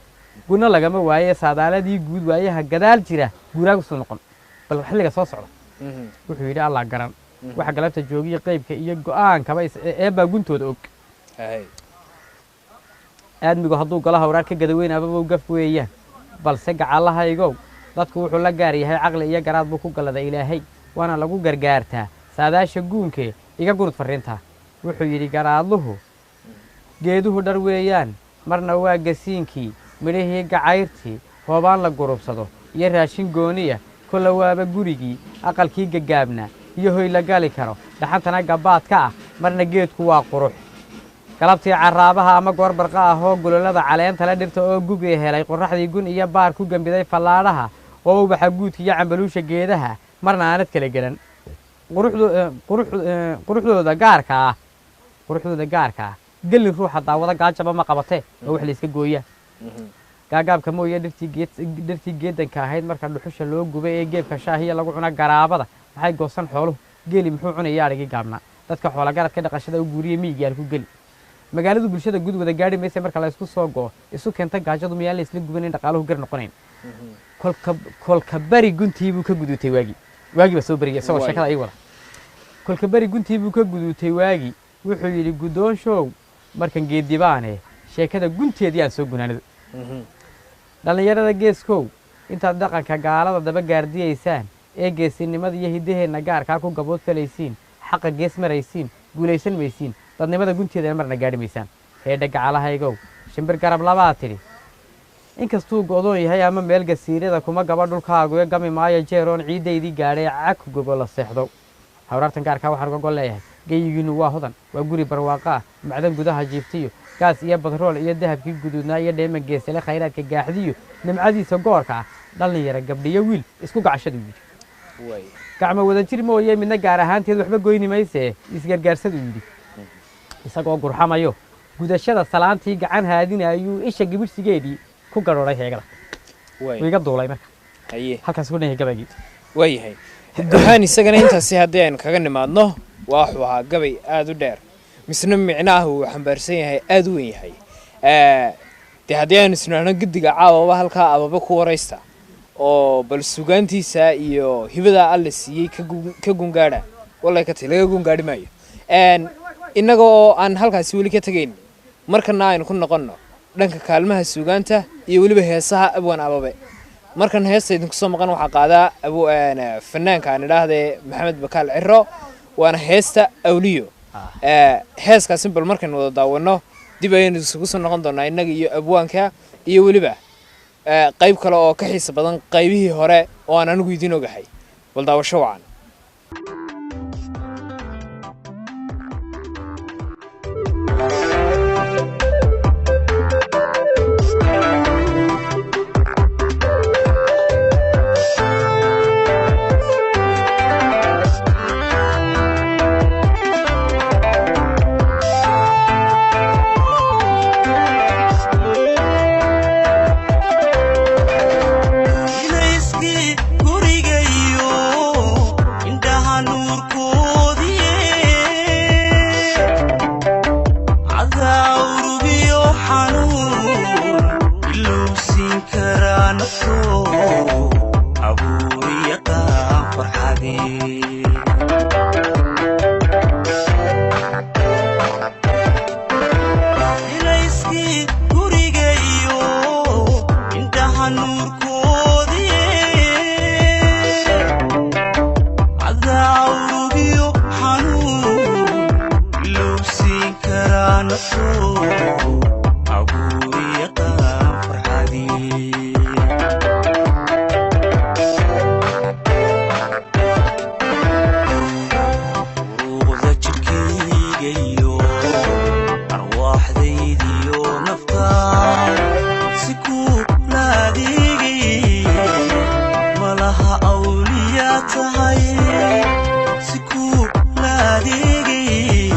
guna lagama waaye, saadaaladii guud waayaha gadaal jira guuraagu soo noqon bal xilliga soo socda. Wuxuu yidhi Allah garan waxa galabta joogiya qaybka iyo go'aankaba eebbaa guntooda og. Hahay. Aadmigu hadduu golaha waraar ka gadaweyn ababow gaf weeyaan, balse gacallahaygow dadku wuxuu la gaar yahay caqli iyo garaad buu ku gallada Ilaahay, waana lagu gargaartaa saadaasha guunkee iga gunud farriintaa. Wuxuu yidhi garaadluhu geeduhu dhar weeyaan, marna waa gasiinkii midhihii gacayrtii hoobaan la gurubsado iyo raashin gooniya, kolla waaba gurigii aqalkii gagaabnaa iyo hoy la gali karo dhaxantana gabbaadka ah, marna geedku waa qurux galabtii caraabaha ama goor barqa ah oo gololada caleenta le dhirta oo gugi helay qorraxdii gun iyo baar ku gembiday fallaadhaha oo ubaxa guudka iyo cambaluusha geedaha, marna aanad kala gelan quruxdooda gaarka ah, quruxdooda gaarka ah gelin ruuxa daawada gaajaba ma qabatee oo wax la iska gooyaa gaagaabka mooye. Dhirtii geed, dhirtii geedanka ahayd marka dhuxusha loo gubay ee geebka shaahiya lagu cuna garaabada, maxay goosan xooluhu? Geeli muxuu cunaya? Adhigii gaabnaa dadka xoolagaradka dhaqashada u guuriya miyiga ku geli magaaladu bulshada guud wada gaadhi maysa, marka la isku soo go'o isu keenta gaajadu miyaan la isla gubanin, dhaqaaluhu gar noqonayn. Kolka bari guntii buu ka guduutay waagi, waagii baa soo beriyay isagoo Waay. Sheekada ii wada kolka bari guntii buu ka guduutay waagi. Wuxuu yidhi guddoonshow markan geedibaane sheekada gunteedii aan soo gunaanado. Dhallinyarada geeskow, intaad dhaqanka gaalada daba gaardiyaysaan ee geesinimada iyo hiddaheenna gaarkaa ku gabood falaysiin, xaqa gees maraysiin, guulaysan maysiin, dadnimada gunteedana marna gaadhi maysaan. Heedha gacalahaygow, shimbir garab labaa tidhi inkastuu go'doon yahay ama meel gasiirada kuma gaba dhulkaagu ee gami maayo jeeroon ciiddaydii gaadhay cag gogo la seexdo. Hawraartan gaarkaa waxaan uga gol leeyahay geyigiinnu waa hodan, waa guri barwaaqo ah, macdan gudaha jiiftiyo gaas iyo batrool iyo dahabkii guduudnaa iyo dheeman geesale, khayraadka gaaxdiyo nimcadiisa goorka ah. Dhallinyara gabdhiyo wiil isku gacashadu yidhi Waay. Gacmo wadajir mooye midna gaar ahaanteed waxba goyni mayse isgargaarsadu yidhi isagoo gurxamayo gudashada salaantii gacan haadinayuu isha gibirhsigeedii ku gadhoodhay heegada. Waay. Wuu iga duulay marka. Haye. Halkaas ku dhan yahay gabaygii. Waayahay duxaan, isagana intaasi haddii aynu kaga nimaadno, waa wuxuu ahaa gabay aada u dheer misna micnaha uu xambaarsan yahay aada u weyn yahay. Dee haddii aynu isnaahno guddiga caawaba halkaa ababa ku waraysta oo bal sugaantiisa iyo hibadaa Alle siiyey ka gungaadha, wallahi ka ti laga gungaadhi maayo. Innaga oo aan halkaasi weli ka tegayn, markana aynu ku noqonno dhanka kaalmaha suugaanta iyo weliba heesaha abwan ababe. Markan heesta idinku soo maqan waxaa qaadaa abu fanaanka aan idhaahdee Maxamed Bakaal Ciro, waana heesta Awliyo. Heeskaasi bal markaynu wada daawanno dib ayaynu isugu soo noqon doonaa innaga iyo abwaanka iyo weliba qayb kale oo ka xiisa badan qaybihii hore oo aan anigu idiin ogahay. Bal daawasho wacan. nafto abuuriyaqaan farxadee. Ilayskii gurigayo indhaha nuurkoodii, cadaawrugiyo xanuun ilowsiin karaa nafto abuuriyaqaan farxadee. Uruqda jidhkaygayo arwaaxdaydiyo nafta si kuu la adeegay malaha awliyaa tahay, si kuu la adeegay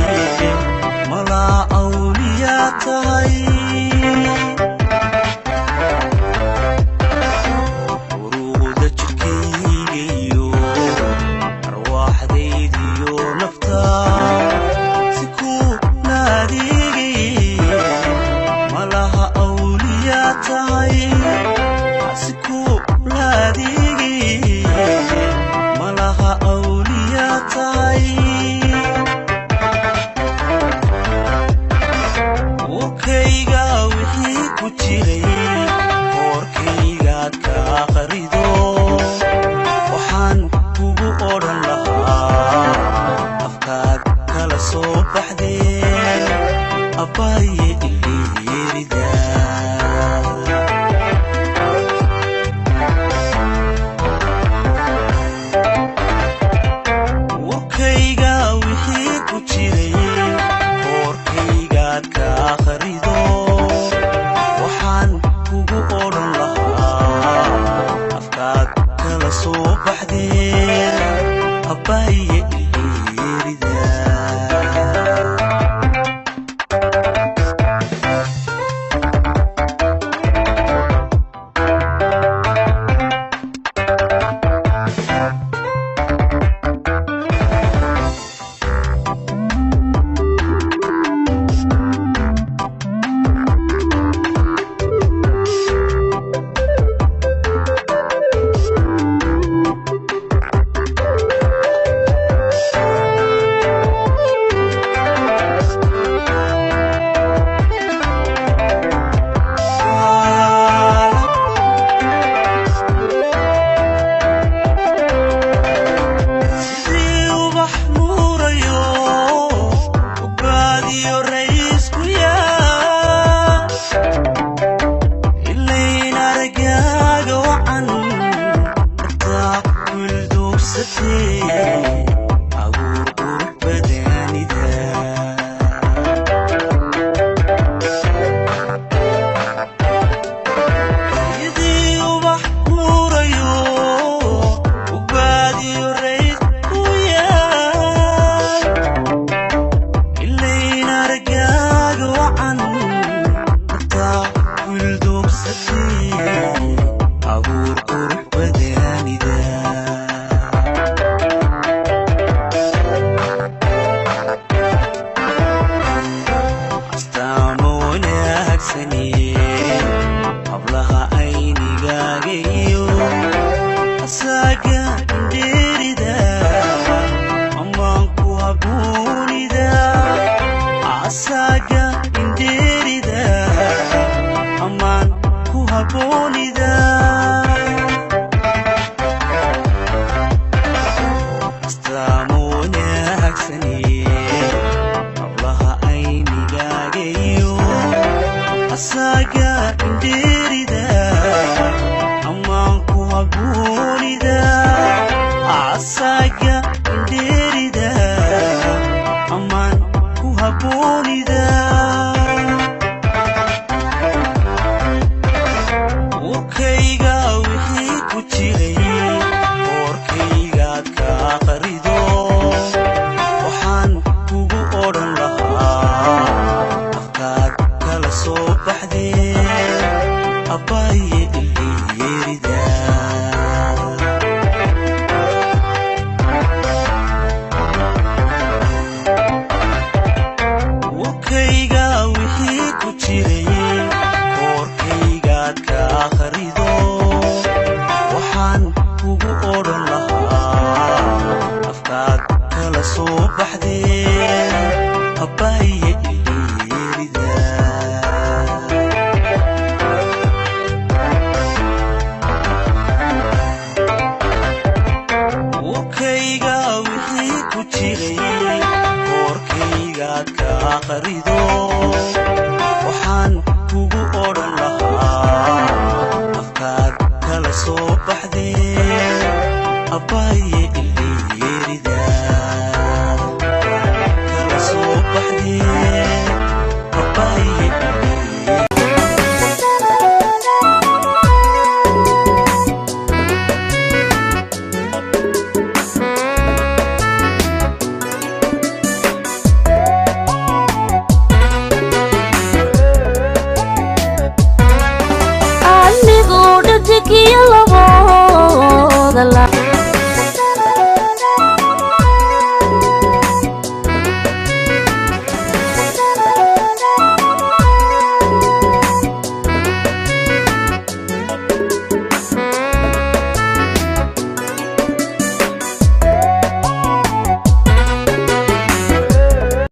malaha awliyaa tahay. Uruqda jidhkaygayo arwaaxdaydiyo nafta si kuu la adeegay malaha awliyaa tahay, si kuu la adeegay malaha awliyaa tahay. Warkayga wixii ku jiray koorkaygaad ka aqrido, waxaan kugu odhan lahaa afkaad kala soo baxdeen abbaaye ileerida. Warkayga wixii ku jiray koorkaygaad ka aqrido, waxaan kugu odhan lahaa afkaad kala soo baxdeen abbaaye ileerida. Sidii ubax nuurayo ubaadiyo raysku yaa ilayn aragaaga wacan martaa wilduugsatee abuur qurux badanida. Sidii ubax nuurayo ubaadiyo raysku yaa ilayn aragaaga wacan martaa wilduugsatee abuur qurux badanida. Astaamo wanaagsane hablaha aynigaaga iyo asaaga indheerida ammaanku habuunida, asaaga indheerida ammaan ku haboonida. Astaamo wanaagsane hablaha aynigaaga iyo asaaga indheerida ammaanku haboonida, asaaga indheerida ammaan ku haboonida. Warkayga wixii ku jiray koorkaygaad ka aqrido, waxaan kugu odhan lahaa afkaad kala soo baxdeen abbaaye ileerida. Warkayga wixii ku jiray koorkaygaad ka akhrido. qarido, waxaan kugu odhan lahaa afkaad kala soo baxdee. Abbay.